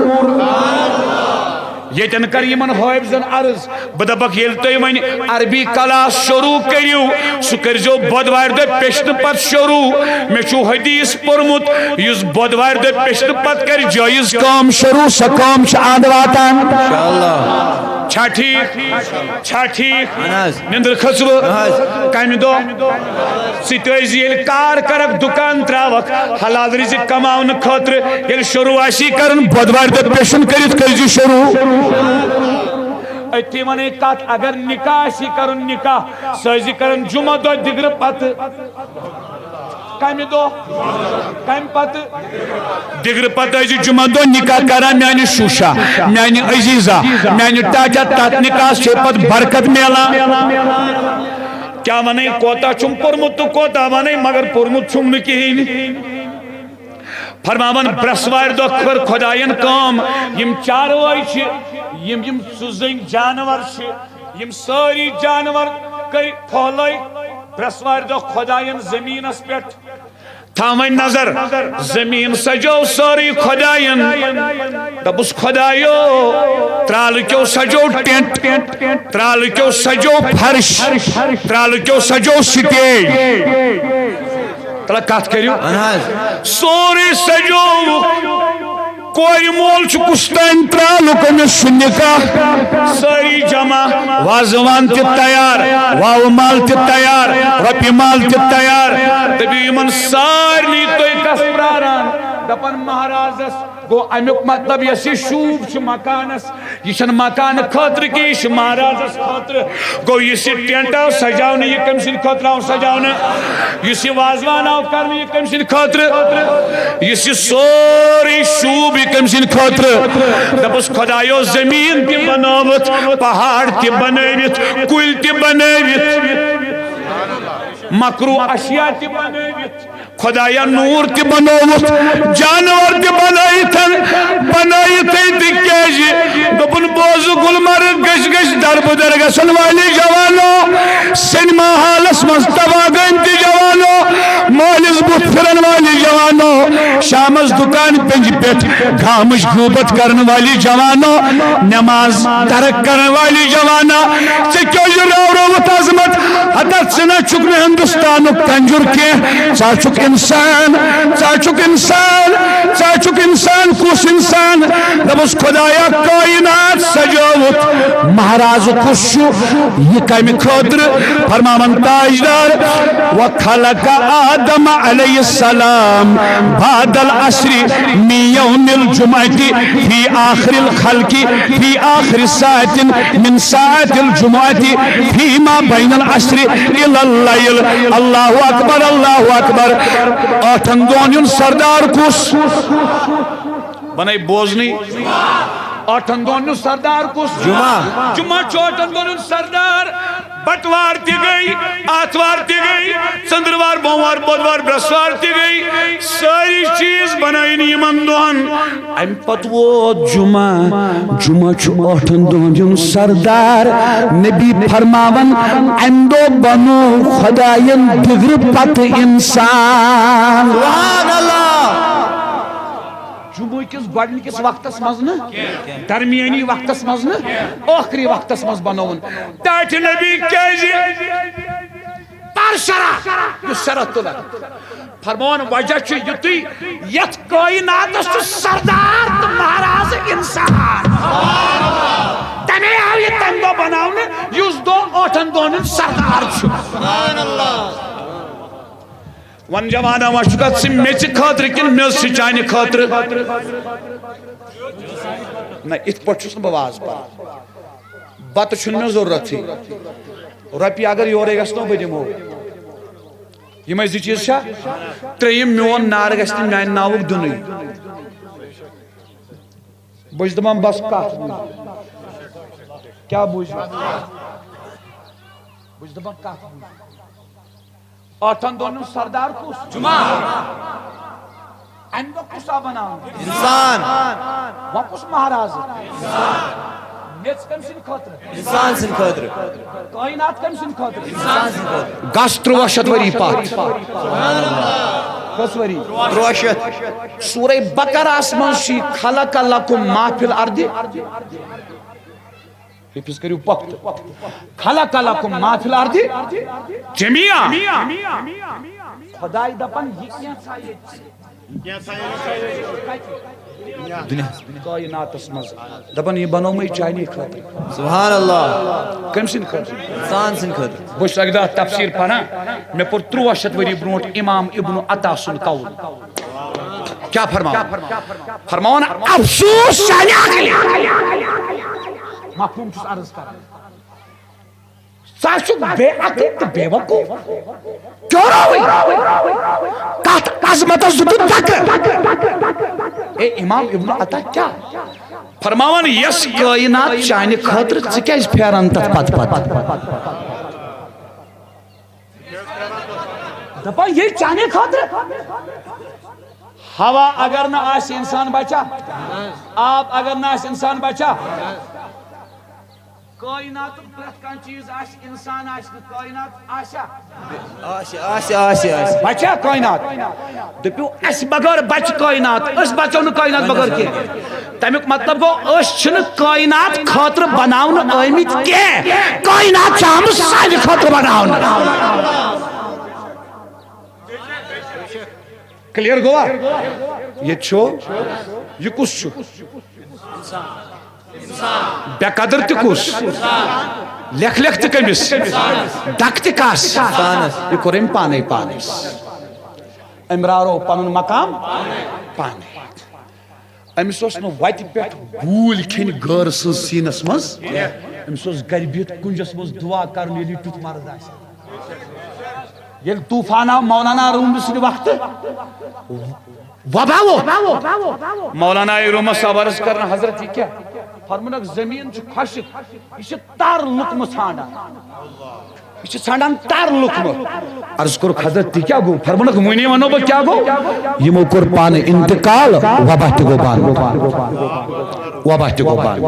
ییٚتٮ۪ن کر یِمن حٲفظن عرض، بہٕ دپکھ، ییٚلہِ تُہۍ وۄنۍ عربی کلاس شروع کٔرِو، سُہ کٔرۍزیو بۄدوارِ دۄہ پیٚشنہٕ پتہٕ شروع۔ مےٚ چھُ حدیث پوٚرمُت، یُس بۄدوارِ دۄہ پیٚشنہٕ پتہٕ کرِ جٲیز کٲم شروع، سۄ کٲم چھِ اَنٛد واتان۔ انشاءاللہ۔ چھا ٹھیٖک؟ چھا ٹھیٖک؟ اہن حظ۔ نِندٕر کھٔژوٕ؟ اہن حظ۔ کمہِ دۄہ؟ ژٕ تہِ ٲسۍ زِ ییٚلہِ کار کرکھ، دُکان تراوکھ، حلال رزق کماونہٕ خٲطرٕ، ییٚلہِ شروع آسی کرُن، بۄدوارِ دۄہ پیٚشن کٔرِتھ کٔرۍ زِ شروع۔ أتھی ونے کتھ، اگر نکاح آسی کرُن، نکاح سُہ ٲسۍ زِ کران جمعہ دۄہ دِگرٕ پتہٕ۔ کمہِ دۄہ؟ کمہِ پتہٕ؟ دِگرٕ پتہٕ ٲسۍ زِ جمعہ دۄہ نکاح کران، میانہِ شوشہ، میانہِ عزیزہ، میانہِ ٹاٹا، تتھ نکاحس چھے پتہٕ برکت میلان۔ کیٛاہ ونے، کوتاہ چھُم پوٚرمُت تہٕ کوتاہ ونے، مگر پوٚرمُت چھُم نہٕ کِہیٖنۍ۔ فرماوان، برٛٮ۪سوارِ دۄہ کٔر خۄدایَن کٲم، یِم چاروٲے چھِ، یِم، یِم سُہ زٔنۍ جانور چھِ، یِم سٲری جانور کٔرۍ پھۄلٲے برٛٮ۪سوارِ دۄہ خۄدایَن زٔمیٖنَس پٮ۪ٹھ۔ تھاوٕنۍ نظر، زٔمیٖن سجٲو سٲرٕے خۄدایَن۔ دوٚپُس، خۄدایو، ترٛالہٕ کیو سجٲو ٹٮ۪نٹ، ترٛالہٕ کیو سجٲو فرش، ترٛالہٕ کیو سجٲو سٹیج۔ تلا کتھ کٔرِو۔ اہن حظ۔ سورُے سجووُکھ۔ کورِ مول چھُ کُستام ترٛالُک، أمِس چھُ نکاح۔ سٲری جمع، وازوان تہِ تیار، واوٕ مال تہِ تیار، رۄپیہِ مال تہِ تیار۔ دٔپِو یِمن سارنٕے، تُہۍ کس پراران؟ دپان مہرازس۔ گوٚو امیُک مطلب، یۄس یہِ شوٗب چھِ مکانس، یہِ چھَنہٕ مکانہٕ خٲطرٕ کینٛہہ، یہِ چھِ مہرازس خٲطرٕ۔ گوٚو، یُس یہِ ٹینٹ آو سجاونہٕ، یہِ کٔمۍ سٕنٛدِ خٲطرٕ آو سجاونہٕ؟ یُس یہِ وازوان آو کرنہٕ، یہِ کٔمۍ سٕنٛدِ خٲطرٕ؟ یُس یہِ سورُے شوٗب، یہِ کٔمۍ سٕنٛدِ خٲطرٕ؟ دپُس، خۄدایو، زٔمیٖن تہِ بنٲوٕتھ، پہاڑ تہِ بنٲوِتھ، کُلۍ تہِ بنٲوِتھ، مکروہ اشیاء تہِ بنٲوِتھ۔ خۄدایا، نوٗر تہِ بنووُتھ، جانور تہِ بنٲیِتھ، بنٲیِتھٕے تہِ کیٛازِ؟ دوٚپُن، بوزٕ گُلمرگ گٔژھۍ گٔژھۍ دربٕدر گژھن والہِ جوانو، سینما ہالس منٛز تباہ گٔمتۍ جوانو، مٲلِس بُتھ پھِرن والہِ جوانو، شامس دُکان پٮ۪نجہِ پٮ۪ٹھ گامٕچ غٲبت کرن والہِ جوانو، نماز ترک کرن والہِ جوانا، ژےٚ کیٛازِ راورووُتھ عظمت؟ ہتا ژٕ نہ چھُکھ نہٕ ہندوستانُک کنجُر کینٛہہ، ژٕ ہا چھُکھ انسان، ژٕ ہا چھُکھ انسان، ژٕ ہا چھُکھ انسان، کُس انسان؟ دوٚپُس، خۄدایا، کائنات سجٲوُتھ، مہراز کُس چھُ؟ یہِ کمہِ خٲطرٕ؟ فرماوان تاجدار، وخلق آدم علیہ السلام بعد العصر من یوم الجمعہ فی آخر الخلق، فی آخر ساعت من ساعت الجمعہ فیما بین العصر الی اللیل۔ اللہ اکبر، اللہ اکبر۔ ٲٹھن دۄہن ہُنٛد سردار کُس؟ بنٲے بوزنٕے۔ ٲٹھن دۄہن ہُنٛد سردار کُس؟ جمعہ۔ جمعہ چھُ ٲٹھن دۄہن ہُنٛد سردار۔ بٹوار تہِ گٔے، آتھوار تہِ گٔے، ژٔنٛدٕروار، بوموار، بۄدوار، برٛٮ۪سوار تہِ گٔے۔ سٲری چیٖز بنٲیِن یِمن دۄہن۔ امہِ پتہٕ ووت جمعہ۔ جمعہ چھُ ٲٹھن دۄہن ہُنٛد سردار۔ نبی فرماوان، امہِ دۄہ بنوو خۄداین دِگرٕ پتہٕ انسان۔ سبحان اللہ۔ جمعہ کِس گۄڈٕنِکِس وقتس منٛز نہٕ، درمیٲنی وقتس منٛز نہٕ، ٲخری وقتس منٛز بنووُن۔ ٹاٹھۍ نبی کیازِ؟ پر شرح، یُس شرح تُلان۔ فرماوان وجہ چھُ یُتُے، یتھ کائناتس چھُ سردار تہٕ مہراز انسان۔ تمے آو یہِ تمہِ دۄہ بناونہٕ، یُس دۄہ ٲٹھن دۄہن ہُنٛد سردار چھُ۔ وۄنۍ جوانہ، وۄنۍ چھُکھا ژٕ میٚژِ خٲطرٕ کِنہٕ مےٚ ٲسٕے چانہِ خٲطرٕ؟ نہ، یِتھ پٲٹھۍ چھُس نہٕ بہٕ وازٕ پَران۔ بَتہٕ چھُنہٕ مےٚ ضروٗرتھٕے۔ رۄپیہِ اگر یورَے گژھنو، بہٕ دِمو۔ یِمَے زٕ چیٖز چھا؟ ترٛیٚیِم، میون نار گژھِ نہٕ میٛانہِ ناوُک دیُنُے۔ بہٕ چھُس دَپان، بَس کَتھ بوٗزِو۔ کیٛاہ بوٗزِو؟ بہٕ چھُس دَپان، کَتھ بوٗزِو۔ ٲٹھن دۄہن ہُنٛد سردار کُس؟ جمعہ۔ اَمہِ دۄہ کُس آو بناونہٕ؟ انسان۔ وۄنۍ کُس مہراز؟ میٚژ کٔمۍ سٕنٛدِ خٲطرٕ؟ انسان سٕنٛدِ خٲطرٕ۔ کائنات کٔمۍ سٕنٛدِ خٲطرٕ؟ انسان سٕنٛدِ خٲطرٕ۔ گژھ تُرٛواہ شیٚتھ ؤری پتھ۔ کٔژ ؤری؟ تُرٛواہ شیٚتھ۔ سورہ بقرہس منٛز چھُ خلق لکم ما فی الارض۔ حفظ کٔرِو پۄختہٕ۔ خلق لکم ما فی الارض جمیعا۔ خداے دپان، یہِ کینٛژھا ییٚتہِ چھِ۔ دُنیاہس۔ کائناتس منٛز۔ دپان، یہِ بنوومَے چانی خٲطرٕ۔ سبحان اللہ۔ کٔمۍ سٕنٛدِ خٲطرٕ؟ انسان سٕنٛدِ خٲطرٕ۔ بہٕ چھُس اَکہِ دۄہ تفسیٖر پران، مےٚ پوٚر تُرٛواہ شیٚتھ ؤری برونٛٹھ امام ابن عطا سُنٛد قول۔ کیٛاہ فرماوان؟ فرماوان، افسوس چانہِ عقلہِ۔ مفہوم چھُس عرض کران۔ ژٕ ہا چھُکھ بے عقل تہٕ بے وقوف۔ کیوں رووٕے؟ کتھ عظمتس دِتُن دکہٕ۔ اے امام ابن عطا کیٛاہ فرماوان، یۄس کائنات چانہِ خٲطرٕ، ژٕ کیٛازِ پھیران تتھ پتہٕ پتہٕ؟ دپان، ییٚلہِ چانہِ خٲطرٕ ہوا اگر نہٕ آسہِ، انسان بچا؟ آب اگر نہٕ آسہِ، انسان بچا؟ کائناتُک پرٛٮ۪تھ کانٛہہ چیٖز آسہِ، انسان آسہِ نہٕ، کائنات آسیا؟ آسہِ، آسہِ، آسہِ، آسہِ۔ بچا کائنات؟ دٔپِو، اسہِ بغٲر بچہِ کائنات، أسۍ بچو نہٕ کائنات بغٲر کینٛہہ۔ تمیُک مطلب گوٚو، أسۍ چھِنہٕ کائنات خٲطرٕ بناونہٕ آمٕتۍ کینٛہہ، کائنات چھِ آمٕژ سانہِ خٲطرٕ بناونہٕ۔ کلیئر گوٚوا؟ ییٚتہِ چھُ، یہِ کُس چھُ؟ بے قدر تہِ کُس؟ لیکھ لیکھ تہِ کٔمِس؟ ڈکھ تہِ کس؟ یہِ کوٚر أمۍ پانے پانس۔ أمۍ راوروو پنُن مقام پانے۔ أمِس اوس نہٕ وتہِ پٮ۪ٹھ گوٗلۍ کھیٚنۍ غٲر سٕنٛز سیٖنس منٛز۔ أمِس اوس گرِ بِہِتھ کُنجس منٛز دُعا کرُن، ییٚلہِ یہِ تیُتھ مرض آسہِ۔ ییٚلہِ طوفان آو مولانا روٗم سٕنٛدِ وقتہٕ، وبا ووت۔ مولانا آیہِ روٗمس، آو عرض کرنہٕ، حضرت، یہِ کیٛاہ؟ فرمونکھ، زٔمیٖن چھِ خۄشِک، یہِ چھِ تر لُکمہٕ ژھانڈان۔ یہِ چھِ ژھانڈان تر لُکمہٕ۔ عرض کوٚرُکھ، حضرت، تہِ کیٛاہ گوٚو؟ فرمونکھ، وُنی وَنو بہٕ کیٛاہ گوٚو۔ یِمو کوٚر پانہٕ انتقال، وبا تہِ گوٚو بنٛد۔ وبا تہِ گوٚو بنٛد۔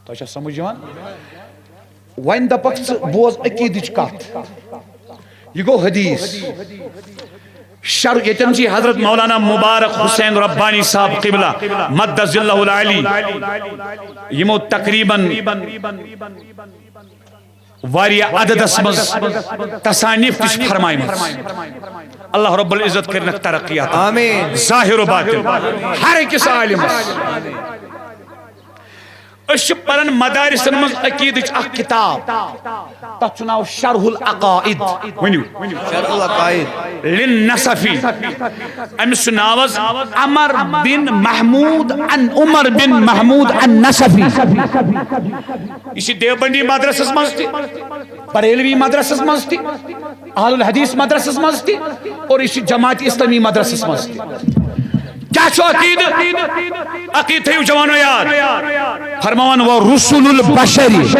تۄہہِ چھا سمجھ یِوان؟ وۄنۍ دَپَکھ ژٕ، بوز عقیٖدٕچ کَتھ۔ یہِ گوٚو حدیث۔ شر-، ییٚتٮ۪ن چھِ حضرت مولانا مبارک حسین ربانی صاحب قبلہ مد ظلہ العالی، یِمو تقریباً واریاہ عددس منٛز تصانیف تہِ چھِ فرمایمٕژ۔ اللہ رب العزت کٔرِنکھ ترقی عطا۔ آمین۔ ظاہر و باطن۔ ہر أکِس عالمس۔ أسۍ چھِ پران مدارسن منٛز عقیدٕچ اکھ کتاب، تتھ چھُ ناو شرح العقائد۔ ؤنِو۔ شرح العقائد۔ للنسفی۔ أمِس چھُ ناو حظ عمر بن محمود ان-، عمر بن محمود النسفی۔ یہِ چھِ دیوبندی مدرسس منٛز تہِ، بریلوی مدرسس منٛز تہِ، اہل الحدیث مدرسس منٛز تہِ، اور یہِ چھِ جماعت اسلامی مدرسس منٛز تہِ۔ کیا چھُ عقیدٕ؟ عقیدٕ تھٲیِو جوانو یاد۔ فرماوان، "ورسل البشر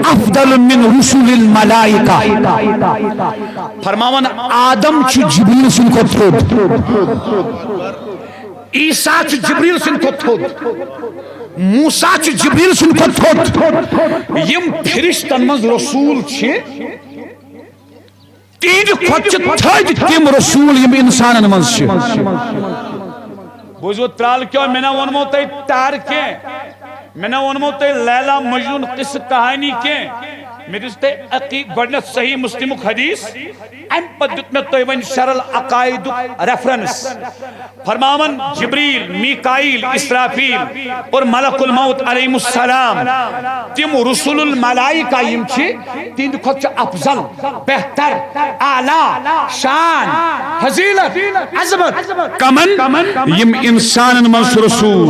افضل من رسل الملائکہ۔" فرماوان، آدم چھُ جبریل سٕنٛدِ کھۄتہٕ تھوٚد۔ عیسیٰ چھُ جبریل سٕنٛدِ کھۄتہٕ تھوٚد۔ موسیٰ چھُ جبریل سٕنٛدِ کھۄتہٕ تھوٚد۔ یِم فرشتن منٛز رسول چھِ، تِہنٛدِ کھۄتہٕ چھِ تھٔدۍ تِم رسول یِم انسانن منٛز چھِ۔ بوٗزِو ترٛال کیو، مےٚ نہ ووٚنمو تۄہہِ تارٕ کینٛہہ، مےٚ نہ ووٚنمو تۄہہِ لیلا مجنون قصہٕ کہانی کینٛہہ۔ مےٚ دِژ تۄہہِ عقی-، گۄڈٕنیتھ صحیح مسلمُک حدیث، امہِ پتہٕ دیُت مےٚ تۄہہِ وۄنۍ شرح العقائدُک ریفرنس۔ فرماوان، جبریل، میکائیل، اسرافیل اور ملک الموت علیہ السلام، تِم رسول الملائکہ یِم چھِ، تِہنٛدِ کھۄتہٕ چھِ افضل، بہتر، اعلیٰ، شان، فضیلت، عظمت۔ کمن؟ یِم انسانن منٛز چھِ رسول۔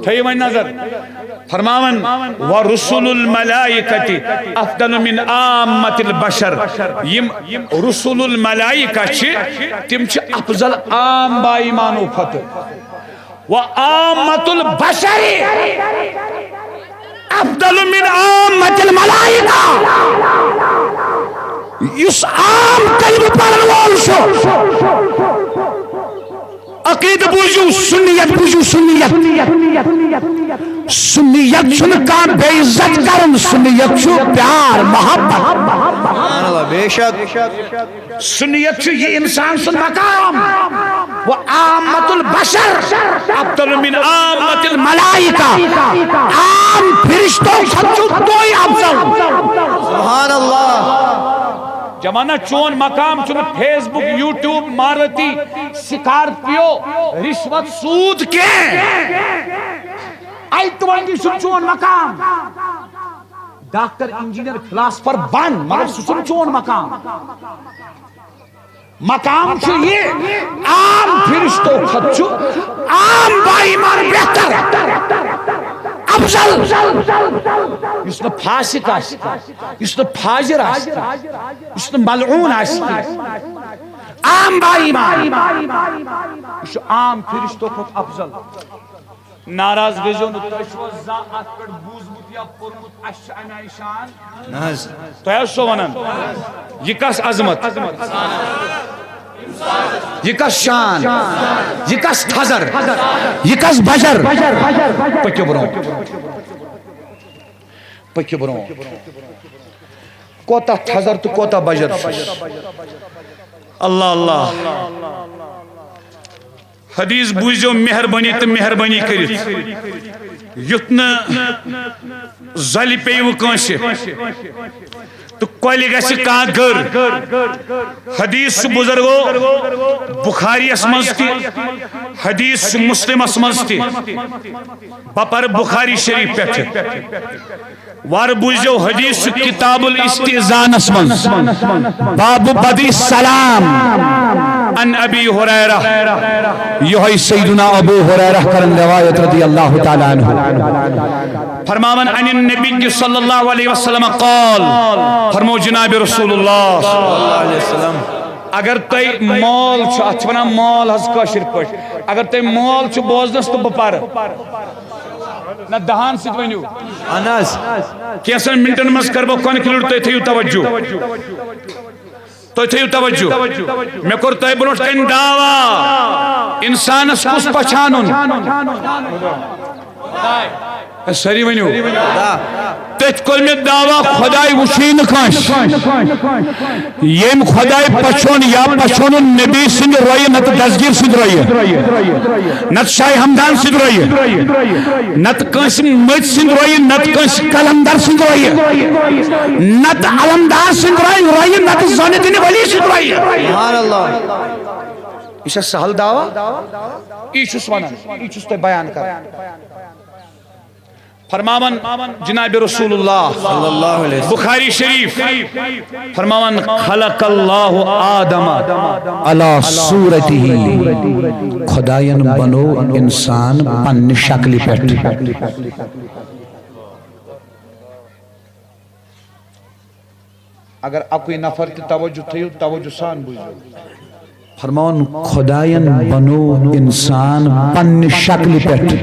تھٲیِو وۄنۍ نظر۔ فرماوان، ورسول الملائکۃ افضل من عامۃ البشر۔ یِم رسول الملائکہ چھِ، تِم چھِ افضل عام با ایمانو کھۄتہٕ۔ وعامۃ البشر افضل من عامۃ الملائکہ۔ یُس عام کلمہٕ پرن وول چھُ، عقیدٕ بوٗزِو، سنیت بوٗزِو، سنیت۔ سنیت چھُنہٕ کانٛہہ بے عزت کرُن، سنیت چھُ پیار، محبت۔ سبحان اللہ، بے شک۔ سنیت چھُ یہِ انسان سُنٛد مقام۔ وعامۃ البشر افضل من عامۃ الملائکہ۔ عام فرشتو کھۄتہٕ چھُ تُہۍ افضل۔ سبحان اللہ۔ جمانہ، چون مقام چھُنہٕ Facebook, YouTube, Maruti, Scorpio, رشوت، سود کینٛہہ۔ آیہِ تہِ وۄنۍ، یہِ چھُنہٕ چون مقام۔ ڈاکٹر، انجینئر، فلاسفر بن، مگر سُہ چھُنہٕ چون مقام۔ مقام چھُ یہِ، عام فرشتو کھۄتہٕ چھُ عام با ایمان بہتر، افضل۔ یُس نہٕ فاسق آسہِ، یُس نہٕ فاجر آسہِ، یُس نہٕ ملعون آسہِ، عام با ایمان، یہِ چھُ عام فرشتو کھۄتہٕ افضل۔ ناراض گٔژھۍزیو نہٕ، تۄہہِ چھُوا زانٛہہ اتھ پٮ۪ٹھ بوٗزمُت یا پوٚرمُت، اسہِ چھِ امہِ آیہِ شان؟ نہ حظ۔ تۄہہِ حظ چھُو ونان، یہِ کس عظمت، یہِ کس شان، یہِ کس تھزر، یہِ کس بجر؟ پٔکِو برونٛہہ، پٔکِو برونٛہہ۔ کوتاہ تھزر تہٕ کوتاہ بجر چھُ۔ اللہ اللہ۔ حدیث بوٗزِو مہربٲنی تہٕ مہربٲنی کٔرِتھ، یُتھ نہٕ زلہِ پیٚیہِ کٲنٛسہِ تہٕ کۄلہِ گژھِ کانٛہہ گٔر۔ حدیث چھُ بُزرگو بخاریَس منٛز تہِ، حدیث چھُ مسلمس منٛز تہِ۔ بہٕ پرٕ بخاری شریف پٮ۪ٹھٕ۔ وار بوٗزِو حدیث چھُ کتاب الاستئذانس منٛز، باب بدء السلام عن ابی ہریرہ، یہوے سیدنا ابو ہریرہ کرن روایت رضی اللہ تعالیٰ عنہ۔ فرماوان، عن النبی صلی اللہ علیہ وسلم قال، فرمو جناب رسول اللہ۔ اگر تۄہہِ مال چھُ، اتھ چھِ ونان مال حظ کٲشِر پٲٹھۍ، اگر تۄہہِ مال چھُ بوزنس تہٕ بہٕ پرٕ۔ نہ، دہن سۭتۍ ؤنِو۔ اہن حظ۔ کینٛژن منٹن منٛز کرٕ بہٕ conclude، تُہۍ تھٲیِو توجہ۔ تُہۍ تھٲیِو توجہ۔ مےٚ کوٚر تۄہہِ برونٛٹھ کنہِ دعویٰ، انسانس کُس پہچانُن؟ ہے، سٲری ؤنِو۔ تٔتھۍ کوٚر مےٚ دعویٰ، خۄداے وٕچھُے نہٕ کٲنٛسہِ۔ ییٚمۍ خۄداے پچھون یا پچھونُن نبی سٕنٛدِ رۄیہِ نتہٕ دستگیٖر سٕنٛدِ رۄیہِ، نتہٕ شاہ ہمدان سٕنٛدِ رۄیہِ، نتہٕ کٲنٛسہِ مٔتۍ سٕنٛدِ رۄیہِ، نتہٕ کٲنٛسہِ قلندر سٕنٛدِ رۄیہِ، نتہٕ علمدار سٕنٛدِ رۄیہِ، رۄیہِ، نتہٕ زٲنِدِنہِ ولی سٕنٛدِ رۄیہِ۔ سبحان اللہ۔ یہِ چھا سہل دعویٰ؟ یی چھُس ونان، یی چھُس تۄہہِ بیان کران۔ فرماوان جناب رسول اللہ صلی اللہ علیہ وسلم۔ بخاری شریف۔ فرماوان، خلق اللہ آدم علی صورتہ، خداین بنو انسان پننہِ شکلہِ پٮ۪ٹھ۔ اگر اکُے نفر تہِ توجہ تھٲیِو، توجہ سان بوٗزِو۔ فرماوان، خداین بنو انسان پننہِ شکلہِ پٮ۪ٹھ۔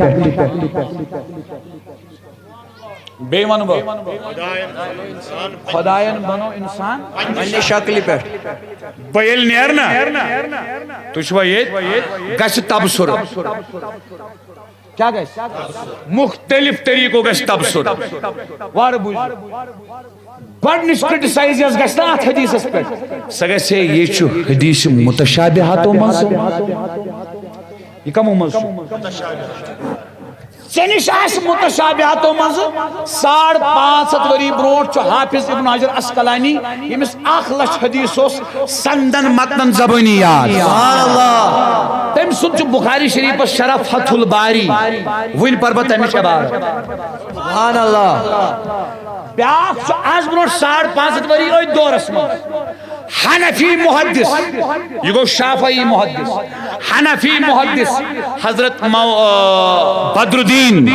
بیٚیہِ وَنہٕ بہٕ، خداین بنو انسان پننہِ شکلہِ پٮ۪ٹھ۔ بہٕ ییٚلہِ نیرٕ نا، تُہۍ چھِوا ییٚتہِ؟ گژھِ تبصرٕ۔ کیٛاہ گژھِ؟ مُختٔلِف طریٖقو گژھِ تبصرٕ۔ وارٕ بوٗزِو۔ گۄڈٕنِچ کرٹیسائز یۄس گژھِ نا اتھ حدیثس پٮ۪ٹھ، سۄ گژھِ ہے، یہِ چھُ حدیث متشابہاتو منٛز۔ یہِ کمو منٛز چھُ؟ ژےٚ نِش آسہِ متشابہاتو منٛز۔ ساڑ پانٛژھ ہتھ ؤری برونٛٹھ چھُ حافظ ابن حجر عسقلانی، ییٚمِس اکھ لچھ حدیث اوس سندن متنن زبٲنی یاد۔ سبحان اللہ۔ تٔمۍ سُنٛد چھُ بخاری شریفس شرح فتح الباری۔ وٕنۍ پرٕ بہٕ تمِچ عبارت۔ سبحان اللہ۔ بیاکھ چھُ از برونٛٹھ ساڑ پانٛژھ ہتھ ؤری أتھۍ دورس منٛز حنفی محدث، یہِ گوٚو شافعی محدث، حنفی محدث حضرت مو-، آ، بدر الدین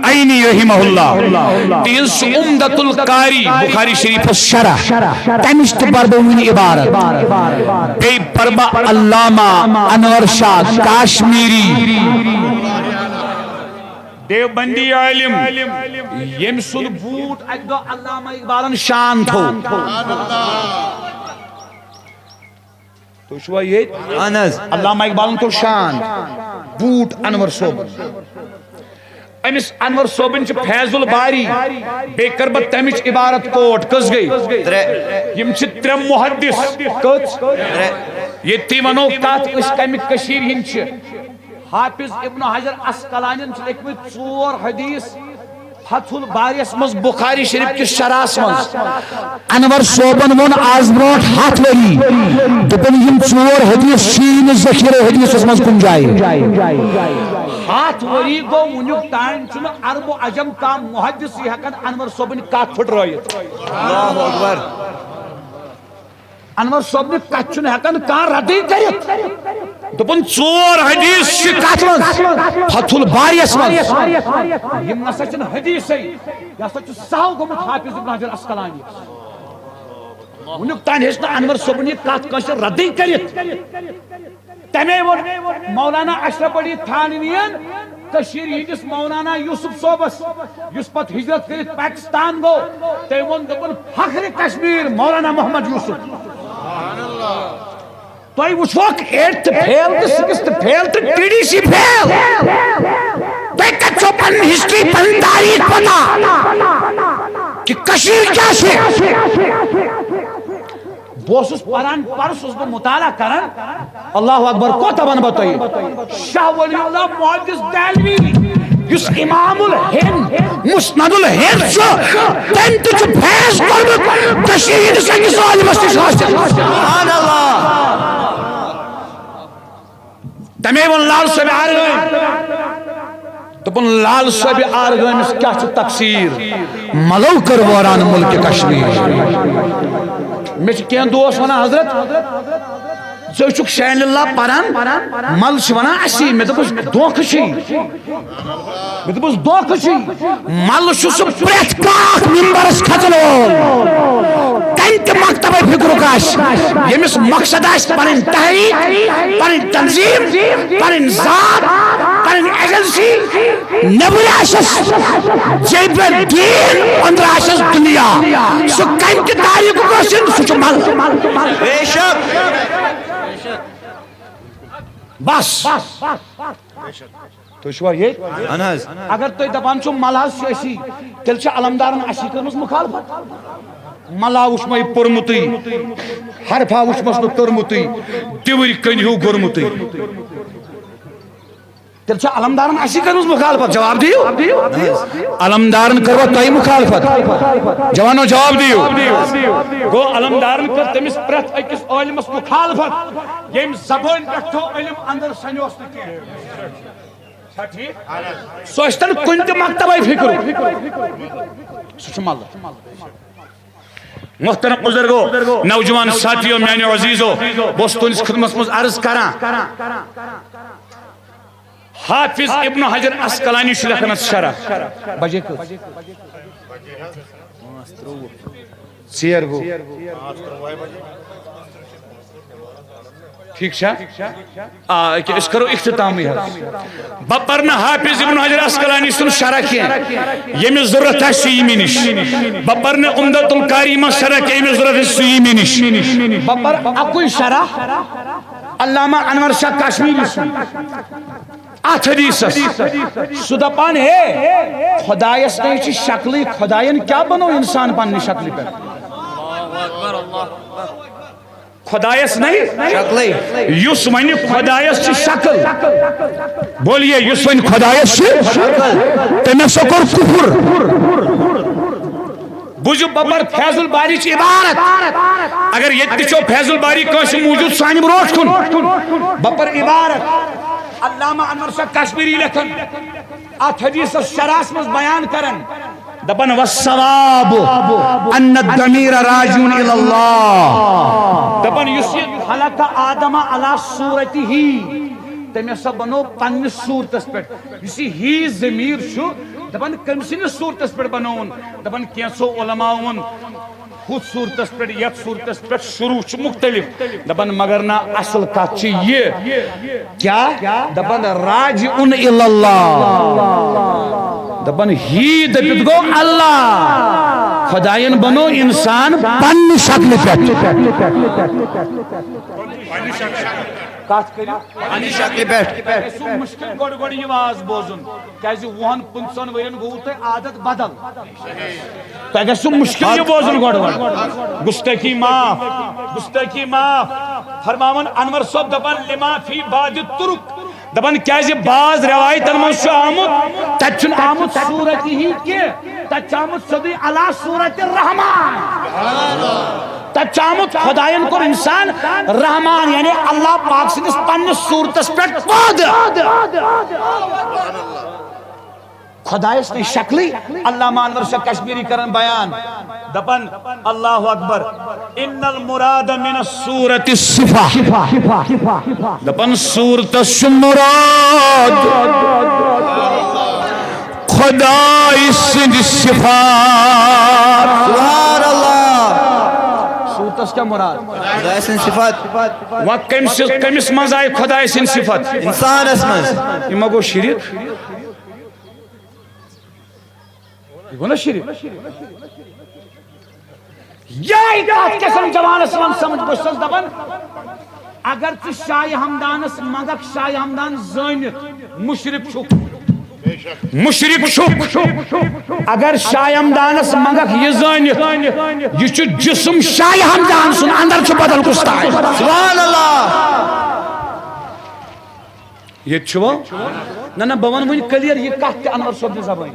عینی رحمہ اللہ، تِہنٛز عمدۃ القاری، بخاری شریفس شرح، تمِچ تہِ پرٕ بہٕ وٕنہِ عبارت۔ بیٚیہِ پرٕ بہٕ علامہ انور شاہ کاشمیری۔ دیوبندی عالم، ییٚمۍ سُنٛد بوٗٹ اَکہِ دۄہ علامہ اقبالن شان تھوٚو۔ تُہۍ چھِوا ییٚتہِ؟ اہن حظ۔ علامہ اقبالن تھوٚو شان، بوٗٹ انور صٲبُن۔ أمِس انور صٲبٕنۍ چھِ فیض الباری، بیٚیہِ کٔر بہٕ تَمِچ عبارت کوٹ۔ کٔژ گٔے؟ ترٛےٚ۔ یِم چھِ ترٛےٚ محدث۔ کٔژ؟ ترٛےٚ۔ ییٚتہِ تُہۍ وَنو کَتھ، أسۍ کَمہِ کٔشیٖرِ ہِنٛدۍ چھِ؟ حافظ ابن حجر عسقلانین چھِ لیکھمٕتۍ ژور حدیث فتح الباریس منٛز، بخاری شریف کِس شرحس منٛز۔ انور صٲبن ووٚن آز برونٛٹھ ہتھ ؤری، دوٚپُن، یِم ژور حدیث چھِی نہٕ ذخیرہ حدیثس منٛز کُنہِ جایہِ۔ ہتھ ؤری گوٚو، وُنیُک تام چھُنہٕ عرب و عجم کانٛہہ محدث ہٮ۪کان انور صٲبٕنۍ کتھ پھٕٹرٲیِتھ۔ اللہ اکبر۔ انور صٲبنہِ کتھِ چھُنہٕ ہٮ۪کان کانٛہہ ردٕے کٔرِتھ۔ دوٚپُن، ژور حدیث چھِ کتھ منٛز؟ فتح الباریس منٛز۔ یِم نسا چھِنہٕ حدیثے، یہِ ہسا چھُ سہو گوٚمُت حافظ ابن حجر عسقلانی۔ وُنیُک تام ہیٚچ نہٕ انور صٲبُن یہِ کتھ کٲنٛسہِ ردٕے کٔرِتھ۔ تمے ووٚن مولانا اشرف علی تھانوین کٔشیٖرِ ہٕنٛدِس مولانا یوسف صٲبس، یُس پتہٕ ہجرت کٔرِتھ پاکستان گوٚو، تٔمۍ ووٚن، دوٚپُن، فخر کشمیر مولانا محمد یوسف۔ تُہۍ وٕچھوکھ ایٹتھ فیل تہٕ سکستھ فیل تہٕ ٹی ڈی سی فیل۔ تۄہہِ کتہِ چھو پنٕنۍ ہسٹری، پنٕنۍ تاریخ پتہ کہ کشمیر کیا چھِ؟ بہٕ اوسُس پران، پرُس اوسُس بہٕ مطالعہ کران۔ اللہ اکبر، کوتاہ ونہٕ بہٕ تۄہہِ؟ شاہ ولی اللہ محدث دہلوی، یُس امام الہند، مسند الہند چھُ، تٔمۍ تہِ چھُ فیض کوٚرمُت کٔشیٖرِ ہٕنٛدِس أکِس عٲلمس نِش حٲصِل۔ سبحان اللہ۔ تمے ووٚن لال صٲبِ آرگٲمۍ۔ دوٚپُن، لال صٲبِ آرگٲمِس کیٛاہ چھُ تقصیٖر؟ ملو کٔر وٲران مُلکہِ کشمیر۔ مےٚ چھِ کینٛہہ دوس ونان، حضرت، ژٕ چھُکھ شین اللہ پران، مل چھِ ونان اسی۔ مےٚ دوٚپُس، دھوکہٕ چھُے۔ مےٚ دوٚپُس، دھوکہٕ چھُے۔ مل چھُ سُہ پرٛٮ۪تھ کانٛہہ ممبرس کھژن وول۔ کمہِ تہِ مکتبہ فکرُک آسہِ، ییٚمِس مقصد آسہِ پنٕنۍ تحریک، پنٕنۍ تنظیم، پنٕنۍ ذات، پنٕنۍ ایجنسی، نیٚبرٕ آسٮ۪س جیبہِ دین، أنٛدرٕ آسٮ۪س دُنیا۔ سُہ کمہِ تہِ تحریکُک ٲسِن، سُہ چھُ مل۔ بے شک۔ بس۔ تُہۍ چھِوا ییٚتہِ؟ اہن حظ۔ اگر تُہۍ دپان چھِو ملہس چھِ أسی، تیٚلہِ چھِ علمدارن اسی کٔرمٕژ مخالفت۔ ملا وُچھ مےٚ پوٚرمُتٕے، حرفا وُچھ مس نہٕ توٚرمُتٕے، دِوٕرۍ کٔنۍ ہیوٗ گوٚرمُتٕے۔ تیٚلہِ چھِ علمدارن اسی کٔرمٕژ مخالفت۔ جواب دِیِو۔ علمدارن کٔروا تۄہہِ مخالفت؟ جوانو، جواب دِیِو۔ گوٚو، علمدارن کٔر تٔمِس پرٛٮ۪تھ أکِس عٲلمس مخالفت، ییٚمۍ زبٲنۍ پٮ۪ٹھ تھوٚو علم اندر، سنیوس نہٕ کینٛہہ۔ چھا ٹھیٖک؟ سُہ ٲسۍتن کُنہِ تہِ مکتبے فکرُک، سُہ چھُ ملہٕ۔ محترم بزرگو، نوجوان ساتھیو، میانیو عزیزو، بہٕ اوسُس تُہنٛدِس خدمتس منٛز عرض کران، حافظ ابن حجر عسقلانی چھُ لیکھان اتھ شرح۔ بجے کٔژ؟ ژیر گوٚو۔ ٹھیک چھا؟ آ، أکیٛاہ، أسۍ کرو اختتامٕے حظ۔ بہٕ پرنہٕ حافظ ابن حجر عسقلانی سُنٛد شرح کینٛہہ، ییٚمِس ضروٗرت آسہِ سُہ یی مےٚ نِش۔ بہٕ پرنہٕ عمدۃ القاری منٛز شرح کینٛہہ، ییٚمِس ضروٗرت آسہِ سُہ یی مےٚ نِش۔ بہٕ پرٕ اَکُے شرح علامہ انور شاہ کشمیری سُنٛد۔ اتھ حدیثس۔ سُہ دپان، ہے، خدایس نے چھِ شکلٕے، خداین کیٛاہ بنوو انسان پننہِ شکلہِ پٮ۪ٹھ؟ خدایس نے شکلٕے۔ یُس وۄنۍ خدایس چھِ شکل، بولیے، یُس وۄنۍ خدایس چھِ، تٔمۍ ہسا کوٚر کفر۔ بوٗزِو، بہٕ پرٕ فیض الباری چہِ عبارت۔ اگر ییٚتہِ تہِ چھو فیض الباری کٲنٛسہِ موٗجوٗد سانہِ برونٛٹھ کُن، بہٕ پرٕ عبارت۔ علامہ انور شاہ کشمیری لیکھان، اتھ حدیثس شرحس منٛز بیان کران، دپان، "والصواب ان الضمیر راجع الی اللہ۔" دپان، یُس یہِ خلق آدم علی صورتہ، تٔمۍ ہسا بنوو پننِس صورتس پٮ۪ٹھ۔ یُس یہِ ہی ضمیر چھُ، دپان، کٔمۍ سٕنٛدِس صورتس پٮ۪ٹھ بنووُن؟ دپان، کینٛژھو علماء ووٚن، ہُتھ صورتس پٮ۪ٹھ، یتھ صورتس پٮ۪ٹھ شروع چھُ مختلف۔ دپان، مگر نہ، اصل کتھ چھِ یہِ۔ کیٛاہ؟ دپان، راجعن الی اللہ۔ دپان، ہی دٔپِتھ گوٚو اللہ۔ خداین بنوو انسان پننہِ شکلہِ پٮ۪ٹھ۔ کتھ کٔرِو۔ پننہِ شکلہِ پٮ۪ٹھ۔ تۄہہِ گژھِوٕ مُشکِل گۄڈٕ گۄڈٕ یہِ واز بوزُن، کیازِ وُہن پٕنٛژٕہن ؤرین گوٚوٕ تۄہہِ عادت بدل۔ تۄہہِ گژھِوٕ مُشکِل یہِ بوزُن گۄڈٕ گۄڈٕ۔ گُستٲخی معاف، گُستٲخی معاف۔ فرماوان انور صٲب دپان، لما فی بعض الطرق، دپان، کیازِ بعض روایتن منٛز چھُ آمُت، تتہِ چھُنہٕ آمُت صورت ہی کینٛہہ، تتہِ چھُ آمُت سیوٚدُے علی صورت الرحمان۔ تتہِ چھُ آمُت، خداین کوٚر انسان رحمان، یعنی اللہ پاک سٕنٛدِس پننِس صورتس پٮ۪ٹھ پٲدٕ۔ خدایس نہٕ شکلٕے۔ علامہ انور شاہ کشمیری کران بیان، دپان، اللہ اکبر، ان المراد من الصورت الصفہ۔ دپان، صورتس چھُ مراد خداے سٕنٛدۍ صفات۔ سبحان اللہ۔ صورتس کیٛاہ مراد؟ خداے سٕنٛدۍ صفات۔ وۄنۍ کٔمِس، کٔمِس منٛز آیہِ خداے سٕنٛدۍ صفت؟ انسانس منٛز۔ یہِ ما گوٚو شرک؟ یہِ گوٚو نا شرک؟ یہے کتھ کیٛاہ سم جوانس ونان سمجھ، بہٕ چھُسس دپان، اگر ژٕ شاہ ہمدانس منٛگکھ، شاہ ہمدان زٲنِتھ، مشرک چھُکھ۔ مشرک چھُکھ۔ اگر شاہ ہمدانس منٛگکھ یہِ زٲنِتھ، یہِ چھُ جسم شاہ ہمدان سُنٛد، اندر چھُ بدل کُس تام۔ سبحان اللہ۔ ییٚتہِ چھُوا؟ نہ، نہ، بہٕ وَنہٕ وۄنۍ clear یہِ کَتھ تہِ انور صٲبنہِ زبٲنۍ۔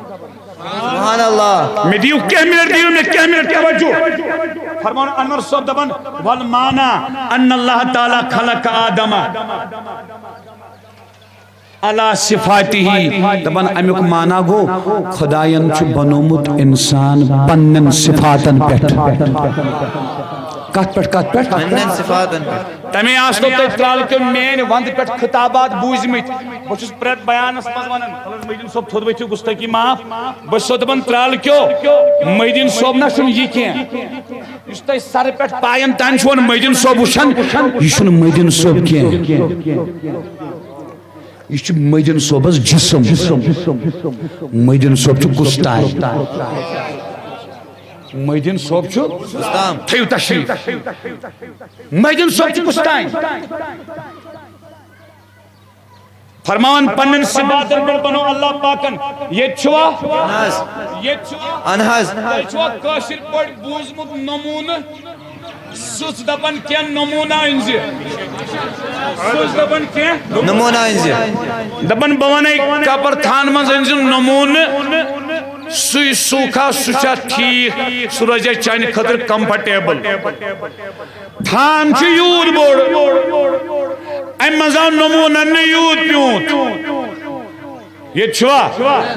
سبحان اللہ۔ مےٚ دِیِو کینٛہہ منٹ، دِیِو مےٚ کینٛہہ منٹ توجہ۔ فرمان انور صٲب دَپان، "والمعنی ان اللہ تعالیٰ خلق آدم علی صفاتہ"۔ دَپان اَمیُک معنی گوٚو، خۄدایَن چھُ بنوومُت اِنسان پنٛنٮ۪ن صفاتَن پٮ۪ٹھ۔ کَتھ پٮ۪ٹھ، کَتھ پٮ۪ٹھ؟ پنٛنٮ۪ن صفاتَن پٮ۪ٹھ۔ تمے آسنو تۄہہِ ترٛالہٕ کیو میٲنۍ وندٕ پٮ۪ٹھ خطابات بوٗزمٕتۍ۔ بہٕ چھُس پرٛٮ۪تھ بیانس منٛز ونان، خلق مٔجدِن صٲب تھوٚد ؤتھِو گُستٲخی معاف۔ بہٕ چھُسو دپان ترٛالہٕ کیو مٔجدِن صٲب نہ چھُنہٕ یہِ کینٛہہ۔ یُس تۄہہِ سرٕ پٮ۪ٹھ پاین تام چھُ وۄنۍ مٔجدِن صٲب وٕچھان، یہِ چھُنہٕ مٔجدِن صٲب کینٛہہ۔ یہِ چھُ مٔجدِن صٲبس جسم۔ مٔجدِن صٲب چھُ گُستام۔ مٔجدِن صٲب چھُ گُستام۔ تھٲیِو تشریف۔ مٔجدِن صٲب چھُ گُستام۔ فرماوان پننٮ۪ن صفاتن پٮ۪ٹھ بنو اللہ پاکن۔ ییٚتہِ چھُوا؟ اہن حظ۔ ییٚتہِ چھُوا؟ اہن حظ۔ تۄہہِ چھُوا کٲشِر پٲٹھۍ بوٗزمُت نموٗنہٕ؟ سٕژ دپان کینٛہہ نموٗنہٕ أنۍ زِ۔ سٕژ دپان کینٛہہ۔ نموٗنہٕ أنۍ زِ۔ دپان بہٕ ونے کپر تھان منٛز أنۍ زِ نموٗنہٕ۔ سُے سوٗکھا، سُہ چھا ٹھیٖک؟ سُہ روزِ چانہِ خٲطرٕ comfortable۔ تھان چھُ یوٗت بوٚڑ، اَمہِ منٛز آو نموٗنن نہٕ یوٗت پیوٗنت۔ ییٚتہِ چھُوا؟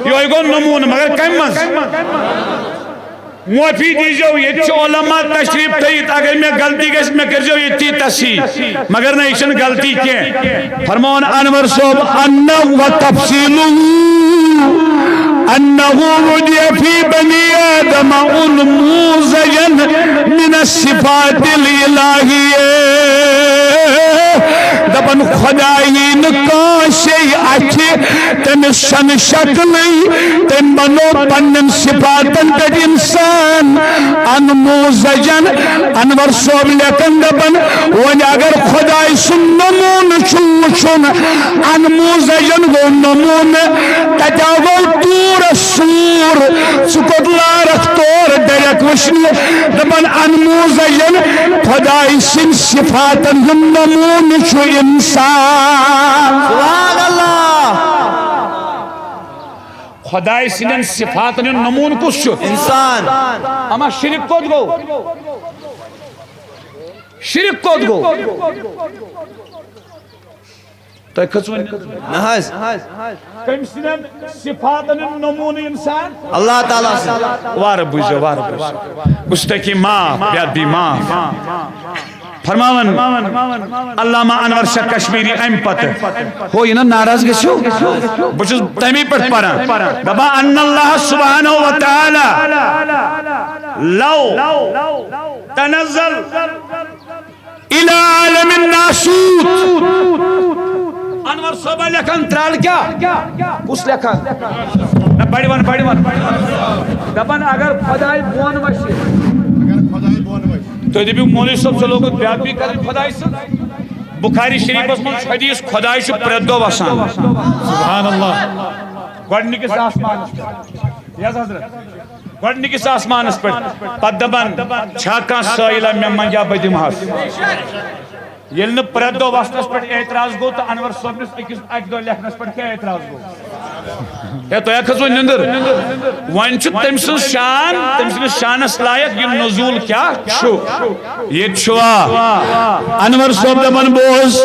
یِہوٚے گوٚو نموٗنہٕ، مگر کَمہِ منٛز؟ معٲفی دیٖزیو، ییٚتہِ چھِ علماء تشریٖف تھٲیِتھ، اگر مےٚ غلطی گژھِ، مےٚ کٔرۍزیو ییٚتھی تصحیح۔ مگر نہ، یہِ چھنہٕ غلطی کینٛہہ۔ فرماوان انور صٲب، انہ و تفصیلہ انہ وضع فی بنی آدم انموذجا من الصفات الالہیہ۔ دپان خدا یی نہٕ کٲنٛسے اَتھِ، تٔمِس چھَنہٕ شکلٕے، تٔمۍ بنوو پننٮ۪ن صفاتن پٮ۪ٹھ انسان انموٗزجن۔ انور صٲب لیکھان دپان، وۄنۍ اگر خداے سُنٛد نموٗنہٕ چھُ وٕچھُن، انموٗزجن گوٚو نموٗنہٕ، تتہِ گوٚو طور سوٗر، ژٕ کوٚت لارکھ تور ڈریک وٕچھنہِ؟ دپان انموٗزجن خداے سٕنٛدۍ صفاتن ہُنٛد نموٗنہٕ چھُ انسان۔ سبحان اللہ۔ خداے سٕنٛدٮ۪ن صفاتن ہُنٛد نموٗنہٕ کُس چھُ؟ انسان۔ اما شرک کوٚت گوٚو؟ شرک کوٚت گوٚو؟ تۄہہِ کھٔژوٕ نہٕ؟ نہ حظ۔ کٔمۍ سٕنٛدٮ۪ن صفاتن ہُنٛد نموٗنہٕ انسان؟ اللہ تعالیٰ سٕنٛدۍ۔ وارٕ بوٗزِو، وارٕ بوٗزِو۔ گُستٲخی معاف، بے ادبی معاف۔ فرماوان علامہ انور شاہ کشمیری امہِ پتہٕ۔ ہو، یہِ نہ ناراض گٔژھِو۔ بہٕ چھُس تَمی پٮ۪ٹھ پران۔ دپان، ان اللہ سبحانہ و تعالیٰ لو تنزل الى عالم الناسوت۔ انور صٲبہ لیکھان ترٛال کیٛاہ؟ کُس لیکھان؟ نہ، بڑِ ون، بڑِ ون۔ دپان اگر خداے بۄن وسہِ۔ اگر خداے بۄن وسہِ۔ تُہۍ دٔپِو مولوی صٲب، ژٕ لوگُکھ بے ادبی کرٕنۍ خداے سۭتۍ۔ بخاری شریفس منٛز چھُ حدیث، خداے چھُ پرٛٮ۪تھ دۄہ وسان۔ سبحان اللہ۔ گۄڈٕنِکِس آسمانس پٮ۪ٹھ۔ یہِ حظ حضرت۔ گۄڈٕنِکِس آسمانس پٮ۪ٹھ، پتہٕ دپان، چھا کانٛہہ سٲیِلہ مےٚ منٛگیا، بہٕ دِمہٕ ہس۔ ییٚلہِ نہٕ پرٛٮ۪تھ دۄہ وسنس پٮ۪ٹھ اعتراض گوٚو تہٕ انور صٲبنِس أکِس اکہِ دۄہ لیکھنس پٮ۪ٹھ کیٛاہ اعتراض گوٚو؟ ہے، تۄہہِ ہا کھٔژوٕ نِندٕر۔ وۄنۍ چھُ تٔمۍ سٕنٛز شان، تٔمۍ سٕنٛدِس شانس لایق یہِ نزول کیٛاہ چھُ۔ ییٚتہِ چھُوا؟ انور صٲب دپان، بوز،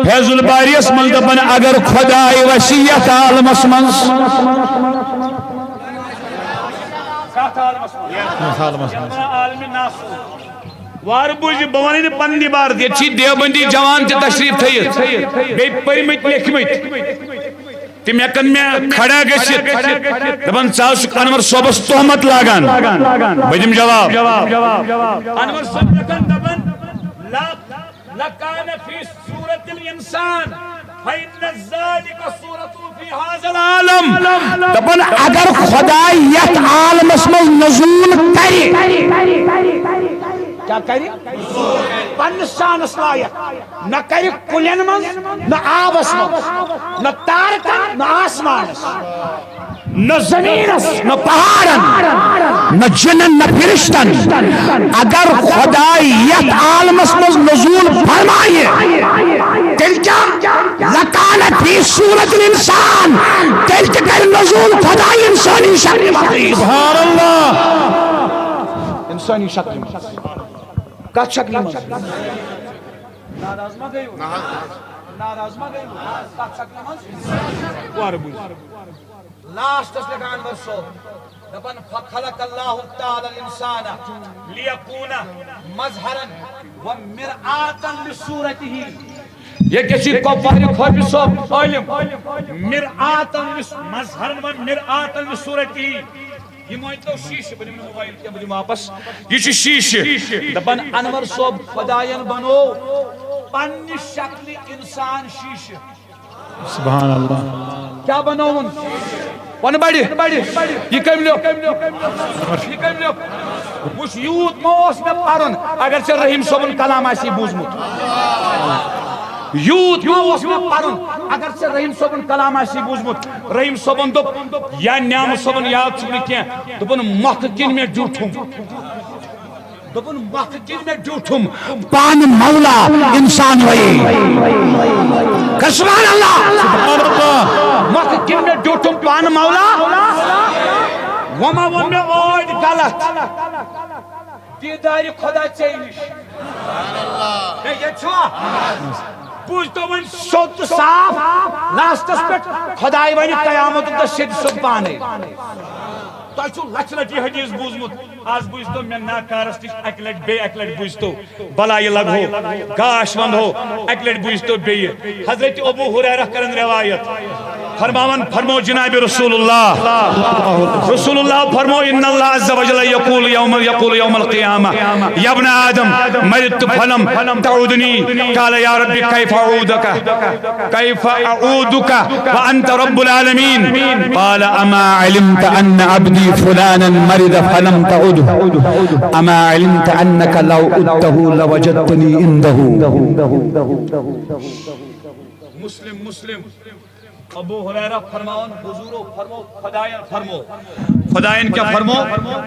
فیض الباریس منٛز دپان، اگر خداے وسہِ یتھ عالمس منٛز۔ کتھ عالمس منٛز؟ یتھ عالمس منٛز۔ عالمِ ناسوت۔ وارٕ بوٗزِو، بہٕ وَنَے نہٕ پنٕنۍ عبارت، ییٚتہِ چھِ دیوبندی جوان تہِ تشریف تھٲیِتھ، بیٚیہِ پٔرمٕتۍ لیکھمٕتۍ۔ تِم ہٮ۪کن مےٚ کھڑا گٔژھِتھ، دپان، ژٕ حظ چھُکھ انور صٲبس تہمت لاگان۔ بہٕ دِمہٕ جواب۔ انور صٲب ہٮ۪کن دپان، لا لکان فی صورت الانسان، فإن ذلک صورت فی هذا العالم۔ دپان اگر خداے یتھ عالمس منٛز نزول کرِ، کیٛاہ کرِ؟ پننِس شانس لایق، نہ کرِ کُلٮ۪ن منٛز، نہ آبس منٛز، نہ تارکن، نہ آسمانس۔ نہ زمینس، نہ پہاڑن، نہ جنن، نہ فرشتن۔ اگر خداے یتھ عالمس منٛز نزول فرمایہِ، تیٚلہِ کیٛاہ؟ لکان فی صورت الانسان، تیٚلہِ تہِ کرِ نزول خداے انسٲنی شکلہِ منٛز۔ سبحان اللہ۔ انسٲنی شکلہِ منٛز۔ کتھ شکلہِ منٛز؟ ناراض ما گٔیِو؟ ناراض ما گٔیِو؟ کتھ شکلہِ منٛز؟ وارٕ بوٗزِو۔ لاسٹس لیکھان انور صٲب، دپان، فخلق اللہ تعالی الانسان لیکون مظہرا و مرآتا لصورتہ۔ ییٚکیٛاہ چھِ کۄپوارِ خٲفِظ صٲب عٲلِم۔ مرآتا لص-، مظہرا و مرآتا لصورتہ۔ یہِ مٲنۍ تو شیٖشہٕ، بہٕ دِمہٕ نہٕ موبایل کینٛہہ، بہٕ دِمہٕ واپس۔ یہِ چھُ شیٖشہٕ۔ دپان انور صٲب، خداین بنوو پننہِ شکلہِ انسان شیٖشہٕ۔ سبحان اللہ۔ کیٛاہ بنووُن؟ وَن بڑِ۔ یہِ کٔمۍ لیوٚکھ؟ یہِ کٔمۍ لیوٚکھ؟ وٕچھ، یوٗت ما اوس مےٚ پَرُن، اگر ژےٚ رحیٖم صٲبُن کلام آسی بوٗزمُت۔ یوٗت ما اوس مےٚ پَرُن، اگر ژےٚ رحیٖم صٲبُن کلام آسی بوٗزمُت۔ رحیٖم صٲبُن دوٚپ، یا نیامہٕ صٲبُن یاد چھُم نہٕ کینٛہہ، دوٚپُن، مۄکھٕ کِنۍ مےٚ ڈیوٗٹھُم۔ دوٚپُن، مۄکھٕ کِنۍ مےٚ ڈیوٗٹھُم پانہٕ مولا انسان وَیے۔ کر سبحان اللہ۔ سبحان اللہ۔ مۄکھٕ کِنۍ مےٚ ڈیوٗٹھُم پانہٕ مولا۔ وۄنۍ ما ووٚن مےٚ ٲدۍ غلط؟ دیٖدارِ خۄدا ژےٚ نِش۔ ہے، ییٚتہِ چھُوا؟ بوٗزتو وۄنۍ سیوٚد تہٕ صاف، لاسٹس پٮ۪ٹھ خۄداے وَنہِ قیامتُک دۄہ سیٚدِ سیوٚد پانے۔ تۄہہِ چھُو لَچھِ لَٹہِ یہِ حدیث بوٗزمُت۔ آز بوٗزتو مےٚ ناکارس نِش اَکہِ لَٹہِ، بیٚیہِ اَکہِ لَٹہِ بوٗزتو۔ بلایہِ لگہو، گاش وَنہو، اَکہِ لَٹہِ بوٗزتو بیٚیہِ۔ حضرت ابو ہریرہ کرن روایت۔ فرماون، فرمو جناب رسول اللہ۔ رسول اللہ فرمو، ان اللہ عز وجل یقول یوم، یقول یوم القیامہ، یا ابن آدم، مرضت فلم تعودنی، قال یا رب کیف اعودک، کیف اعودک وانت رب العالمین؟ قال اما علمت ان عبدی فلانا مرض فلم تعده؟ اما علمت انک لو عدته لوجدتنی عنده؟ مسلم، مسلم۔ ابو ہریرہ فرماون، حضورو فرمو، خدایَن فرمو۔ خدایَن کیٛاہ فرمو؟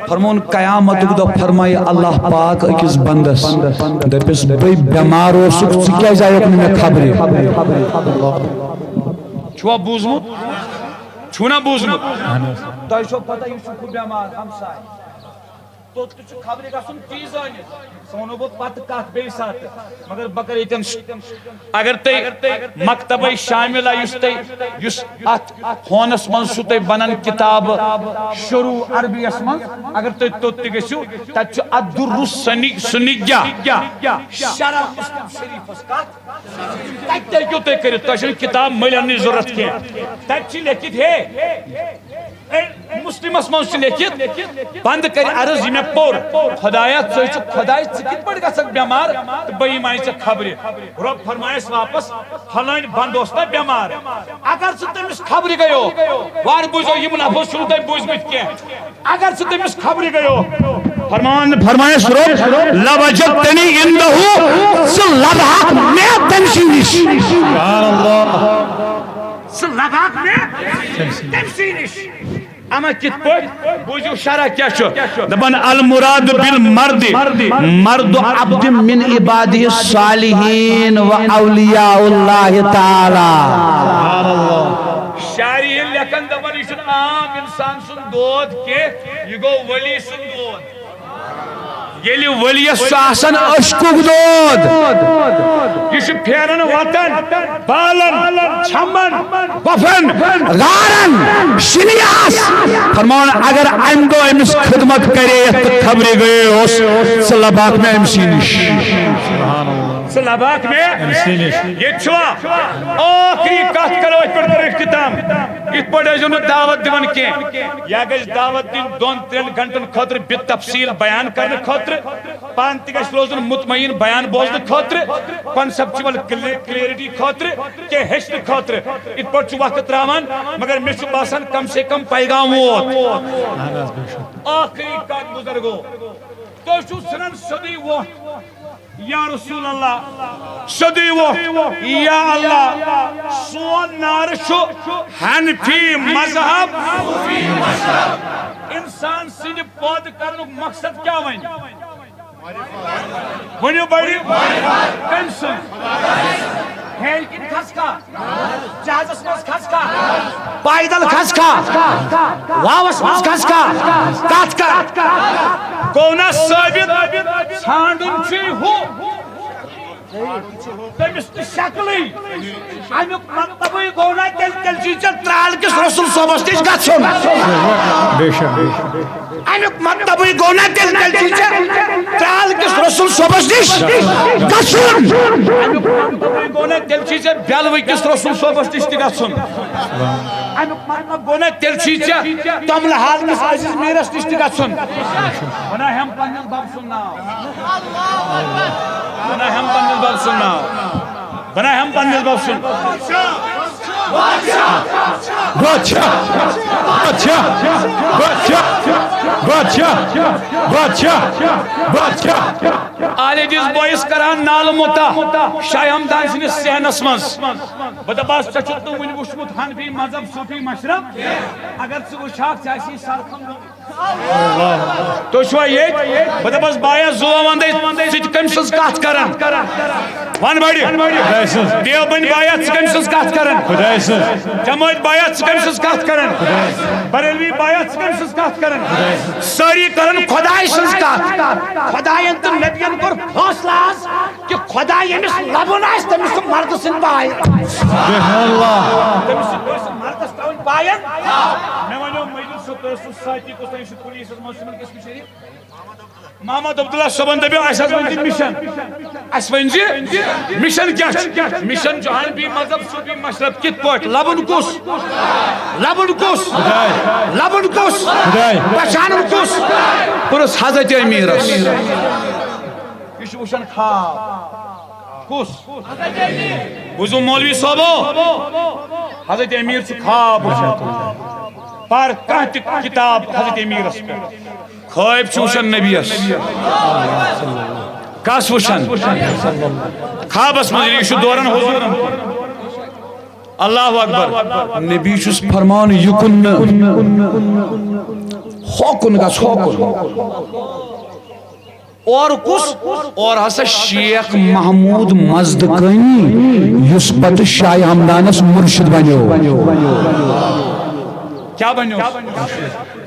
فرمون، قیامتُک دۄہ فرمایہِ اللہ پاک أکِس بندس، دٔپِس، بٔے بٮ۪مار اوسُکھ، ژٕ کیٛازِ آیوکھ نہٕ مےٚ خبرِ؟ چھُوا بوٗزمُت؟ چھُو نا بوٗزمُت؟ تۄہہِ چھو پتہ، یہِ چھُ ہُہ بٮ۪مار، ہمساے۔ توٚت تہِ چھُ خبرِ گژھُن تی زٲنِتھ۔ سُہ وَنو بہٕ پتہٕ کتھ بیٚیہِ ساتہٕ۔ مگر بہٕ کرٕ ییٚتٮ۪ن ش-، اگر تُہۍ مکتبے شاملہ یُس تُہۍ، یُس اتھ ہونس منٛز چھُ تۄہہِ بنان کتاب شروع عربیس منٛز، اگر تُہۍ توٚت تہِ گٔژھِو، تتہِ چھُ الدر السنی-، سنیہ، شرح مسلم شریفس۔ کتھ؟ تتہِ تہِ ہیٚکِو تُہۍ کٔرِتھ، تۄہہِ چھنہٕ کتاب مٔلۍ اننٕچ ضروٗرت کینٛہہ۔ تتہِ چھِ لیکھِتھ، ہے، اے، مسلمس منٛز چھُ لیکھِتھ، بنٛد کرِ عرض یہِ مےٚ پوٚر، خدایا، ژٕ چھُکھ خداے، ژٕ کِتھ پٲٹھۍ گژھکھ بٮ۪مار تہٕ بہٕ یِمہٕ ژےٚ خبرِ؟ رۄب فرمایس واپس، فلٲنۍ بنٛد اوس نا بٮ۪مار، اگر ژٕ تٔمِس خبرِ گٔیو، وارٕ بوٗزِو، یِم لفظ چھُنہٕ تۄہہِ بوٗزمٕتۍ کینٛہہ، اگر ژٕ تٔمِس خبرِ گٔیو، فرمان، فرمایس رۄب، لوجدتنی عندہ، ژٕ لبہکھ مےٚ تٔمۍ سٕے نِش۔ سبحان اللہ۔ سُہ لباک مےٚ تٔمۍ سٕے نِش۔ اما کِتھ پٲٹھۍ؟ بوٗزِو شرح کیٛاہ چھُ۔ دَپان، المراد بالمرد مرد عبد من عباده الصالحین و اولیاء اللہ تعالی۔ شارحین لیکھان، دَپان، یہِ چھُنہٕ عام انسان سُنٛد دود کینٛہہ، یہِ گوٚو ولی سُنٛد دود۔ ییٚلہِ ؤلیَس چھُ آسان عشقُک دود، یہِ چھُ پھیران وطن، بالن، چھمن، وفن، غارن، شِنیاہس۔ فرماوان، اگر امہِ دۄہ أمِس خدمت کرے یتھ تہٕ خبرِ گٔیے اوس، ژٕ لباکھ مےٚ أمۍ سٕے نِش۔ ژٕ لباکھ مےٚ أمۍ سٕے نِش۔ ییٚتہِ چھُوا؟ ٲخری کتھ کرو أتھۍ پٮ۪ٹھ، کرو اختتام۔ یِتھ پٲٹھۍ ٲسۍزیو نہٕ دعوت دِوان کینٛہہ۔ یا گژھِ دعوت دِنۍ دۄن ترٛٮ۪ن گھنٹن خٲطرٕ بِتفصیٖل بیان کرنہٕ خٲطرٕ۔ پانہٕ تہِ گژھِ روزُن مطمئن بیان بوزنہٕ خٲطرٕ، conceptual clarity خٲطرٕ، کینٛہہ ہیٚچھنہٕ خٲطرٕ۔ یِتھ پٲٹھۍ چھُ وقت ترٛاوان، مگر مےٚ چھُ باسان کم سے کم پیغام ووت۔ ٲخری کتھ بزرگو، تُہۍ چھِو ژھٕنان سیوٚدُے ووٚٹھ۔ یا رسول اللہ، سیوٚدُے ووٚٹھ، یا اللہ، سون نعرٕ چھُ حنفی مذہب۔ انسان سٕنٛدِ پٲدٕ کرنُک مقصد کیٛاہ وۄنۍ؟ ؤنِو بڑِ، کٔمۍ سٕنٛدِ؟ ہیٚرِ کِنۍ کھسکھا؟ جہازس منٛز کھسکھا؟ پیدل کھسکھا؟ واوس منٛز کھسکھا؟ کتھ کر؟ گوٚو نا ثٲبت؟ ژھانٛڈُن چھُے ہُہ۔ تٔمِس تہِ شکلٕے۔ اَمیُک مطلبٕے گوٚو نا تیٚلہِ، تیٚلہِ چھُے ژےٚ ترٛال کِس رسول صٲبس نِش گژھُن۔ بے شک، بے شک۔ اَمیُک مطلبٕے گوٚو نا تیٚلہِ، تیٚلہِ چھُے ژےٚ ترٛال کِس رسول صٲبس نِش گژھُن۔ اَمیُک مطلبٕے گوٚو نا تیٚلہِ چھُے ژےٚ بیلوٕ کِس رسول صٲبس نِش تہِ گژھُن۔ اَمیُک مطلب گوٚو نا تیٚلہِ چھُے ژےٚ تۄملہٕ حال کِس عزیز میٖرس نِش تہِ گژھُن۔ بناوہم پننِس بب سُنٛد ناو۔ بناوہم پننِس بب سُنٛد ناو۔ بناوہم پننِس بب سُنٛد۔ بادشاہ، بادشاہ، بادشاہ، بادشاہ، بادشاہ، بادشاہ، بادشاہ۔ آلہِ حدیث بٲیِس کران نالہٕ مُتاہ شاہ ہمدان سٕنٛدِس صحنس منٛز۔ بہٕ دپس، ژےٚ چھُکھ نہٕ وُنہِ وُچھمُت حنفی مذہب صوفی مشرب؟ اگر ژٕ وٕچھہکھ، ژےٚ آسی سرکھم گوٚمُت۔ تُہۍ چھِوا ییٚتۍ؟ بہٕ دَپَس، بایا زُوا وَندَے، ژٕ تہِ کٔمۍ سٕنٛز کَتھ کَران؟ وَن بَڑِ۔ خۄداے سٕنٛز۔ دیوبَندِ بایا، ژٕ کٔمۍ سٕنٛز کَتھ کَران؟ خۄداے سٕنٛز۔ جمٲعتۍ بایا، ژٕ کٔمۍ سٕنٛز کَتھ کَران؟ خۄداے سٕنٛز۔ بریلوی بایا، ژٕ کٔمۍ سٕنٛز کَتھ کَران؟ خۄداے سٕنٛز۔ سٲری کَران خۄداے سٕنٛز کَتھ۔ خۄدایَن تہٕ نبیَن کوٚر فٲصلہٕ آز کہِ خۄداے ییٚمِس لَبُن آسہِ، تٔمِس چھُ مَردٕ سٕنٛدۍ باے۔ سبحان اللہ۔ تٔمِس چھُ کٲنٛسہِ مَردَس ترٛاوٕنۍ باین۔ مےٚ وَنیو مٔجلِس اوسُس ساتھی، کُس تام چھُ پُلیٖسَس منٛز، چھُ مےٚ کِس مِشن یہِ؟ محمد عبداللہ صٲبن دَپیو، اَسہِ حظ ؤنۍ زِ مِشن۔ اَسہِ ؤنۍ زِ مِشن کیٛاہ چھُ؟ مِشن چھُ حنفی مذہب صوٗفی مشرب کِتھ پٲٹھۍ؟ لَبُن کُس؟ لَبُن کُس؟ لَبُن کُس؟ پہچانُن کُس؟ پوٚرُس حضرت أمیٖرَس۔ یہِ چھُ وٕچھان خواب۔ کُس؟ بوٗزِو مولوی صٲبو، حضرت أمیٖر چھُ خواب وٕچھان۔ پر کانٛہہ تہِ کِتاب حضرت أمیٖرَس پٮ۪ٹھ۔ خواب چھُ وٕچھان نبیَس۔ کَس وٕچھان؟ خوابَس منٛز، یہِ چھُ دوران حضوٗرَن۔ اللہ اکبر۔ نبی چھُس فرمان، یہِ کُن نہٕ، ہوکُن گژھ، ہوکُن۔ اور کُس؟ اور ہسا شیخ محمود مزدکٲنی، یُس پتہٕ شاہ ہمدانس مرشد بنیو۔ کیا بنیو؟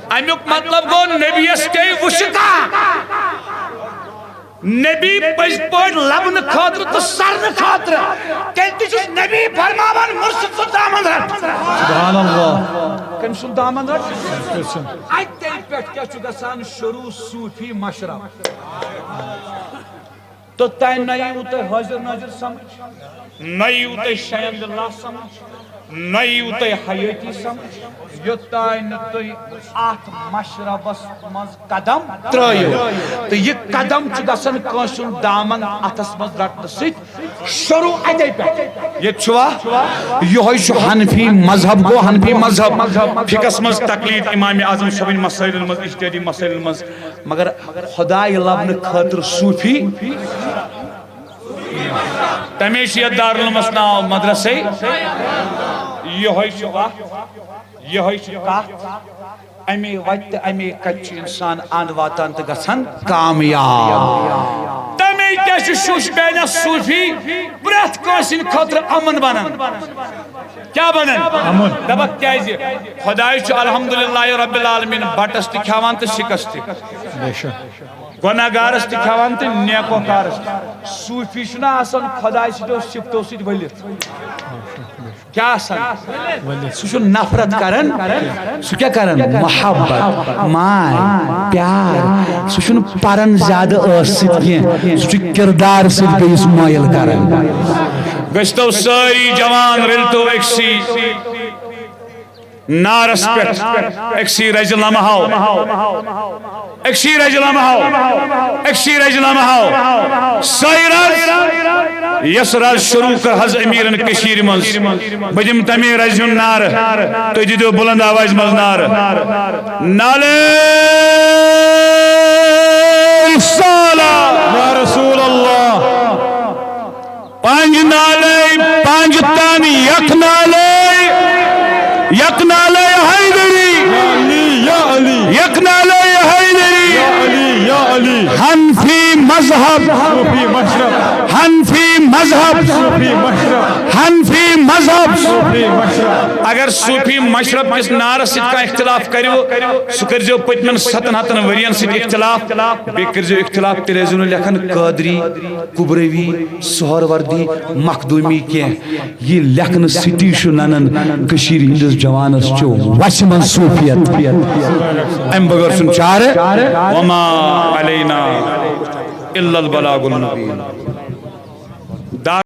امیُک مطلب گوٚو، نبیس تے وٕچھِ کانٛہہ۔ نبی پٔزۍ پٲٹھۍ لبنہٕ خٲطرٕ تہٕ سرنہٕ خٲطرٕ، تیٚلہِ تہِ چھُس نبی فرماوان، مرشد سُنٛد دامن رٹ۔ سبحان اللہ۔ کٔمۍ سُنٛد دامن رٹ؟ اَتہِ پٮ۪ٹھ کیٛاہ چھُ گژھان شروع؟ صوٗفی مشرب۔ توٚتام نہ یِیِو تۄہہِ حٲضِر نٲضِر سمجھ، نہ یِیِو تۄہہِ شین للہ سمجھ، نہ یِیِو تۄہہِ حیٲتی سمجھ، یوٚتام نہٕ تُہۍ اَتھ مشربس منٛز قدم ترٛٲیِو۔ تہٕ یہِ قدم چھُ گژھان کٲنٛسہِ ہُنٛد دامن اَتھس منٛز رٹنہٕ سۭتۍ شروع اَتے پٮ۪ٹھ۔ ییٚتہِ چھُوا؟ یِہوٚے چھُ حنفی مذہب، گوٚو حنفی مذہب۔ فقہس منٛز تقلید امام اعظم صٲبٕنۍ مسٲیلن منٛز، اجتہادی مسٲیلن منٛز۔ مگر خدایہِ لبنہٕ خٲطرٕ صوٗفی، تَمے چھُ یَتھ دارالعلومس ناو مدرسے۔ یِہوٚے چھُ وَتھ، یِہوٚے چھُ کَتھ۔ اَمے وَتہِ تہٕ اَمے کَتہِ چھُ اِنسان اَنٛد واتان تہٕ گژھان کامیاب۔ تَمے کیٛاہ چھُ شوٗشہٕ بیانہ صوٗفی پرٛٮ۪تھ کٲنٛسہِ ہٕنٛدِ خٲطرٕ اَمُن بَنان؟ کیٛاہ بَنان؟ اَمُن۔ دَپَکھ کیٛازِ؟ خۄداے چھُ الحمدللہ رب العالمین بَٹَس تہِ کھٮ۪وان تہٕ سِکَس تہِ۔ بے شک۔ گۄناہ گارس تہِ کھٮ۪وان تہٕ نیکو کارس تہِ۔ صوٗفی چھُنہ آسان خۄداے سٕنٛدیو صفتو سۭتۍ ؤلِتھ۔ کیٛاہ آسان؟ سُہ چھُ نفرت کران۔ سُہ کیٛاہ کران؟ محبت، ماے، پیار۔ سُہ چھُنہٕ پران زیادٕ ٲس سۭتۍ کینٛہہ۔ سُہ چھُ کردار سۭتۍ بیٚیِس مٲیِل کران۔ گٔژھتو سٲری جوان رٔلتو أکسٕے نارس پٮ۪ٹھ، أکسٕے رزِ لمحو، أکسٕے رزِ لمحو، أکسٕے رزِ لمحو۔ سۄے رز، یۄس رز شروع کٔر حض امیرن کٔشیٖرِ منٛز۔ بہٕ دِمہٕ تَمے رزِ ہُنٛد نعرٕ، تُہۍ دِیِو بُلند آوازِ منٛز نعرٕ۔ نعلے رسالہ۔ یا رسول اللہ۔ پنج نالے، پنج تن، یک نالے، یک نالے حیدری۔ یا علی، یا علی۔ یک نالے حیدری۔ یا علی، یا علی۔ حنفی مذہب۔ صوفی مشرب۔ حنفی مذہب۔ صوفی مشرب۔ حنفی مذہب۔ صوفی مشرب۔ اگر صوفی مشرب کِس نعرس سۭتۍ کانٛہہ اختلاف کٔرِو، سُہ کٔرۍزیو پٔتمٮ۪ن ستن ہتن ؤرین سۭتۍ اختلاف، بیٚیہِ کٔرۍزیو اختلاف، تیٚلہِ ٲسۍزیو نہٕ لیکھان قادری، کبروی، سہروردی، مخدومی کینٛہہ۔ یہِ لیکھنہٕ سۭتی چھُ ننان کٔشیٖرِ ہٕنٛدِس جوانس چھُ وسہِ منٛز صوفیت۔ امہِ بغٲر چھُنہٕ چارٕ۔ وما علینا الا البلاغ المبین۔